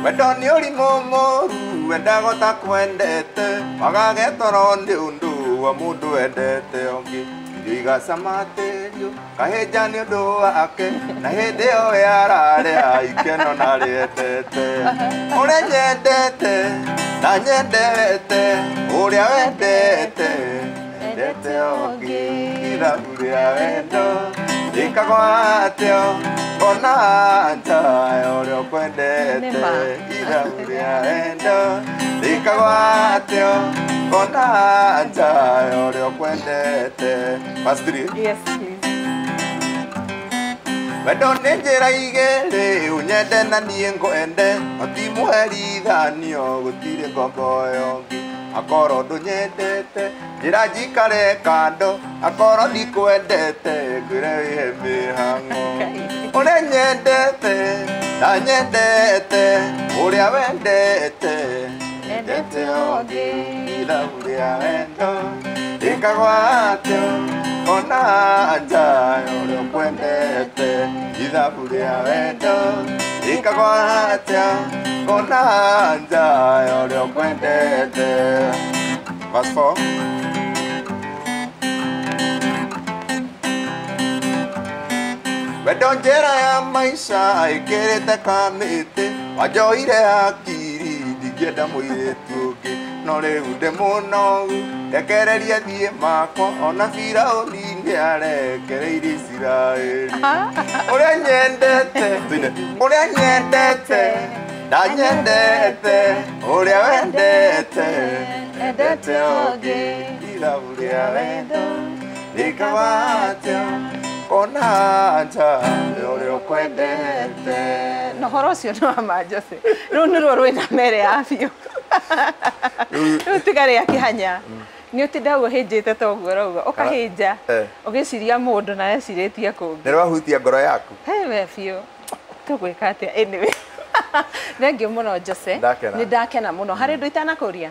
Wendo nĩ ũrimũ mũru wendaga ũtakwendete wagage toro nĩ ũndũ wa mũndũ wendete ũngĩ irio igacamatĩrio kahĩnja nĩ ũndũ wake na hĩndĩ ĩyo we ararĩa ikeno na rĩendete. Ũrĩa nyendete na nyendete ũrĩa wendete endete ũngĩ ithabu rĩa wendo rĩkagwa atĩa kona nja ũrĩa ũkwendete ithabu rĩa wendo rĩkagwa atĩa kona nja ũrĩa ũkwendete. Verse 3. Yes, please. Wendo nĩ njĩra igĩrĩ ũnyende na niĩ ngwende no ti mũherithanio gũtirĩ ngombo ĩyo ĩngĩ akorwo ndũnyendete njĩra njikare kando akorwo ndikwendete ngwĩre wĩhe mĩhang'o. Ũrĩa nyendete ndanyendete ũrĩa wendete endete ũngĩ ithabu rĩa wendo rĩkagwa atĩa kona nja ũrĩa ũkwendete ithabu rĩa wendo rĩkagwa atĩa kona nja ũrĩa ũkwendete. Verse 4. Wendo njĩra ya maica ĩkĩrĩte kamĩtĩ wanjoire hakiri ndingĩenda mũirĩtu ũngĩ no rĩu ndĩ mũnogu rekereria thiĩ makwa ona Firaũni nĩarekereirie Isiraeli ũrĩa nyendete tuine ũrĩa nyendete ndanyendete ũrĩa wendete endete ũngĩ ithabu rĩa wendo rĩkawatia kona nja ũrĩa ũkwendete. Na ũhoro ũcio nĩ wa ma Jose, rũu nĩruo rwĩna mere ya biũ. Rĩu tiga rĩa kĩhanya nĩ ũtinda ũhĩnjĩte ta ũguo ũrauga ũkahĩnja ũgĩciria mũndũ na ecirĩtie kũngĩ. Nĩ rwahutia ngoro yaku. He we biũ tũgwĩka atĩa anyway. Thengiũ mũno Jose, nĩ ndakena mũno. Harĩ ũndũ itanakũria?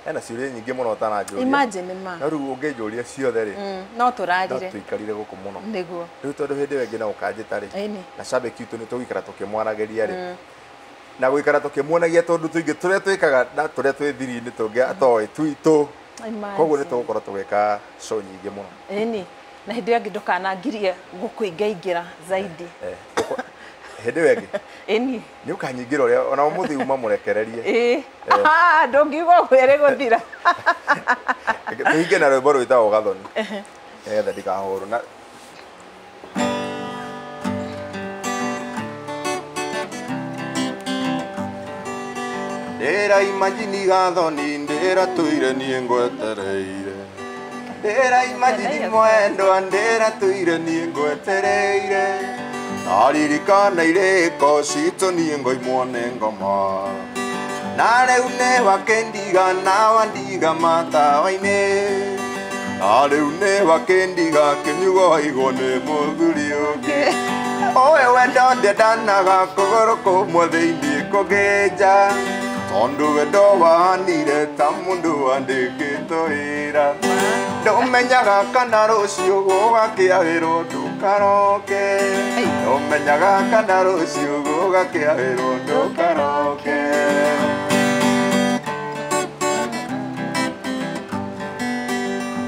Hena ciũria nyingĩ mũno ũtananjũria. Imagine ma. No rĩu ũngĩnjũria ciothe rĩ, no tũrarire. No tũikarire gũkũ mũno. Nĩguo. Rĩu tondũ hĩndĩ ĩyo ĩngĩ no ũkanjĩta rĩ, na cambĩki witũ nĩ tũgũikara tũkĩmwaragĩria rĩ, na gũikara tũkĩmuonagia tondũ tũingĩ tũrĩa twĩkaga na tũrĩa twĩ thiri-inĩ tũngĩ atoĩ twitũ. Koguo nĩ tũgũkorwo tũgĩka show nyingĩ mũno. Ĩni. Na hĩndĩ ĩyo ĩngĩ ndũkanangirie gũkũingaingĩra zaidi. Hĩndĩ ĩyo ĩngĩ? Ĩni. Nĩ ũkanyingĩra ũrĩa ona ũmũthĩ uma mũrekererie. Ĩĩ. Ndũngiuga ũguo ĩrĩ gũthira. Tũhinge na rwĩmbo rwĩtagwo Gathoni. Nĩgetha ndikahũrwo na Ndĩra imagine Gathoni ndĩra tũire niĩ ngwetereire. Ndĩra imagine mwendwa ndĩra tũire niĩ ngwetereire. Naririkana irĩko citũ niĩ ngoimwo nĩ ngoma. Na rĩu nĩ wakĩndiga na wandiga matawa-inĩ. Na rĩu nĩ wakĩndiga kĩnyugo waigwo nĩ mũthuri ũngĩ. Ũyũ wendo ndendanaga kũgũrũ kũmwe thĩinĩ kũngĩ nja. Tondũ wendo wahanire ta mũndũ wandĩkĩtwo wĩra. Ndũmenyaga kana rũciũ gũgakĩa wĩrwo ndũkaroke. Ndũmenyaga kana rũciũ gũgakĩa wĩrwo ndũkaroke.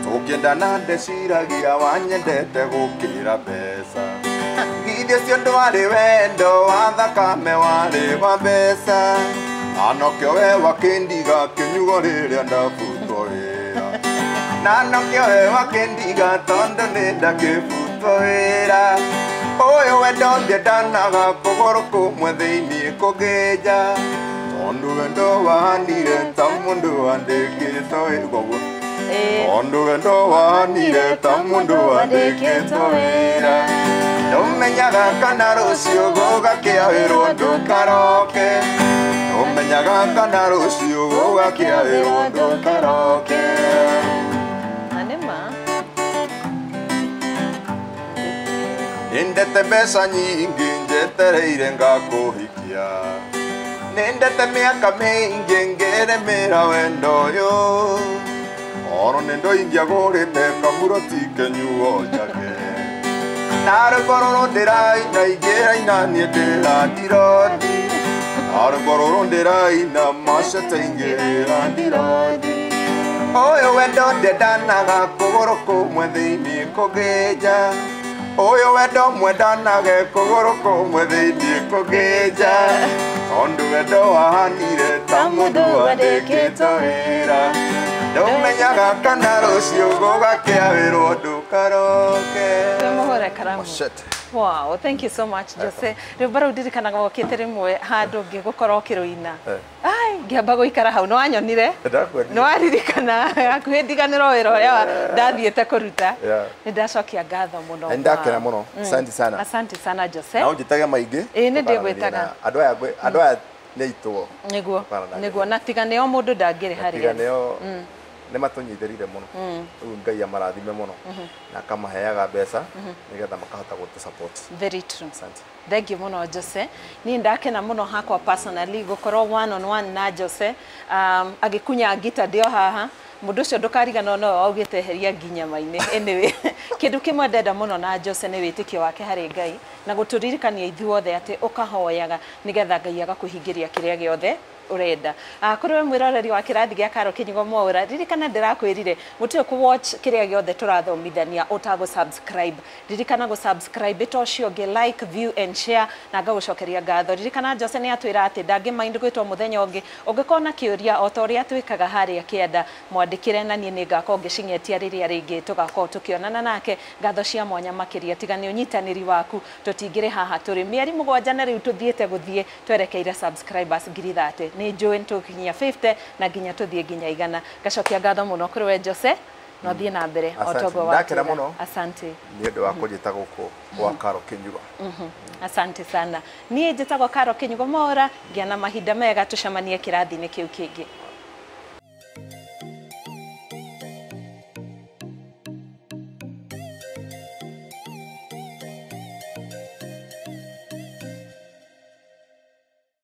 Tũkĩendana ndeciragia wanyendete gũkĩra mbeca. Githĩ ũcio ndwarĩ wendo wa thakame warĩ wa mbeca. Na nokĩo we wakĩndiga kĩnyugo rĩrĩa ndabutwo wĩra. Na nokĩo we wakĩndiga tondũ nĩ ndakĩbutwo wĩra. Ũyũ wendo ndendanaga kũgũrũ kũmwe thĩinĩ kũngĩ nja. Tondũ wendo wahanire ta mũndũ wandĩkĩtwo wĩra. Tondũ wendo wahanire ta mũndũ wandĩkĩtwo wĩra. Ndũmenyaga kana rũciũ gũgakĩa wĩrwo ndũkaroke. Ndũmenyaga kana rũciũ gũgakĩa wĩrwo ndũkaroke. Na nĩ ma. Nĩndete mbeca nyingĩ njetereire ngakũhikia. Nĩndete mĩaka mĩingĩ ngĩrĩmĩra wendo ũyũ. Oro nĩ ndoingĩagũrĩte kamuro ti kĩnyuo njake. Na rwĩmbo rũrũ ndĩraina ingĩraina niĩ ndĩrandirodi. Na rwĩmbo rũrũ ndĩraina macete ingĩra ndirodi. Ũyũ wendo ndendanaga kũgũrũ kũmwe thĩinĩ kũngĩ nja. Ũyũ wendo mwendanage kũgũrũ kũmwe thĩinĩ kũngĩ nja. Tondũ wendo wahanire ta mũndũ wandĩkĩtwo wĩra. Ndũmenyaga kana rũciũ gũgakĩa wĩrwo ndũkaroke. Twĩmũhũre karamu. Wow, thank you so much Jose. Rwĩmbo rũu ndirikanaga wokĩte rĩmwe handũ ngĩgũkorwo ũkĩrũina. Ai, ngĩamba gũikara hau, nĩ wanyonire? Nĩ waririkana hakuhĩ ndiganĩrwo wĩra ũrĩa ndathiĩte kũruta. Nĩ ndacokia ngatho mũno. Nĩ ndakena mũno. Asante sana. Asante sana Jose. Na ũnjĩtage maingĩ. Ĩĩ nĩ ndĩgwĩtaga. Andũ aya nĩ aitũ. Nĩguo. Nĩguo na tiga nĩo mũndũ ndangĩrĩ harĩa. Tiga nĩo nĩ matũnyitĩrĩire mũno. Rĩu Ngai amarathime mũno na akamaheaga mbeca nĩgetha makahota gũtũ support. Very true. Asante. Thank you mũno Jose. Niĩ ndakena mũno hakwa personally gũkorwo one on one na Jose agĩkunya ngita ndĩ o haha. Mũndũ ũcio ndũkariganĩrwo nowe waugĩte eheria nginya nyama-inĩ. Anyway, kĩndũ kĩmwe ndenda mũno na Jose nĩ wĩtĩkio wake harĩ Ngai Na gũtũririkania ithuothe atĩ ũkahoyaga nĩgetha Ngai agakũhingĩria kĩrĩa gĩothe ũrenda. Kũrĩ we mwĩroreri wa kĩrathi gĩa Karo Kinyugo Mwaũra, ririkana ndĩrakwĩrire gũtirĩ kũ watch kĩrĩa gĩothe tũrathomithania ũtagũ subscribe. Ririkana gũ subscribe, ĩta ũcio ũngĩ, like, view and share, na ngagũcokeria ngatho. Ririkana Jose nĩ atwĩra atĩ ndangĩ mind gwĩtwo mũthenya ũngĩ. Ũngĩkorwo na kĩũria o ta ũrĩa twĩkaga harĩa kĩanda, mwandĩkĩre na niĩ nĩngakorwo ngĩcing'etia rĩrĩa rĩngĩ tũgakorwo tũkĩonana nake. Ngatho cia mwanya makĩria, tiga nĩ ũnyitanĩri waku tũtingĩrĩ haha tũrĩ mĩeri 7 na rĩu tũthiĩte gũthiĩ twerekeire subscribers 30,000. Nĩ njũĩ nĩtũgũkinyia 50 na nginya tũthiĩ nginya 100. Ngacokia ngatho mũno kũrĩ we Jose, na ũthiĩ na mbere o Asante. toguo Ndakena watwĩra. Mũno. Asante. Nĩ ũndũ wa kũnjĩta gũkũ gwa Karo Kinyua. Asante sana. Niĩ njĩtagwo Karo Kinyugo Mwaũra, ngĩa na mahinda mega, tũcemanie kĩrathi-inĩ kĩu kĩngĩ.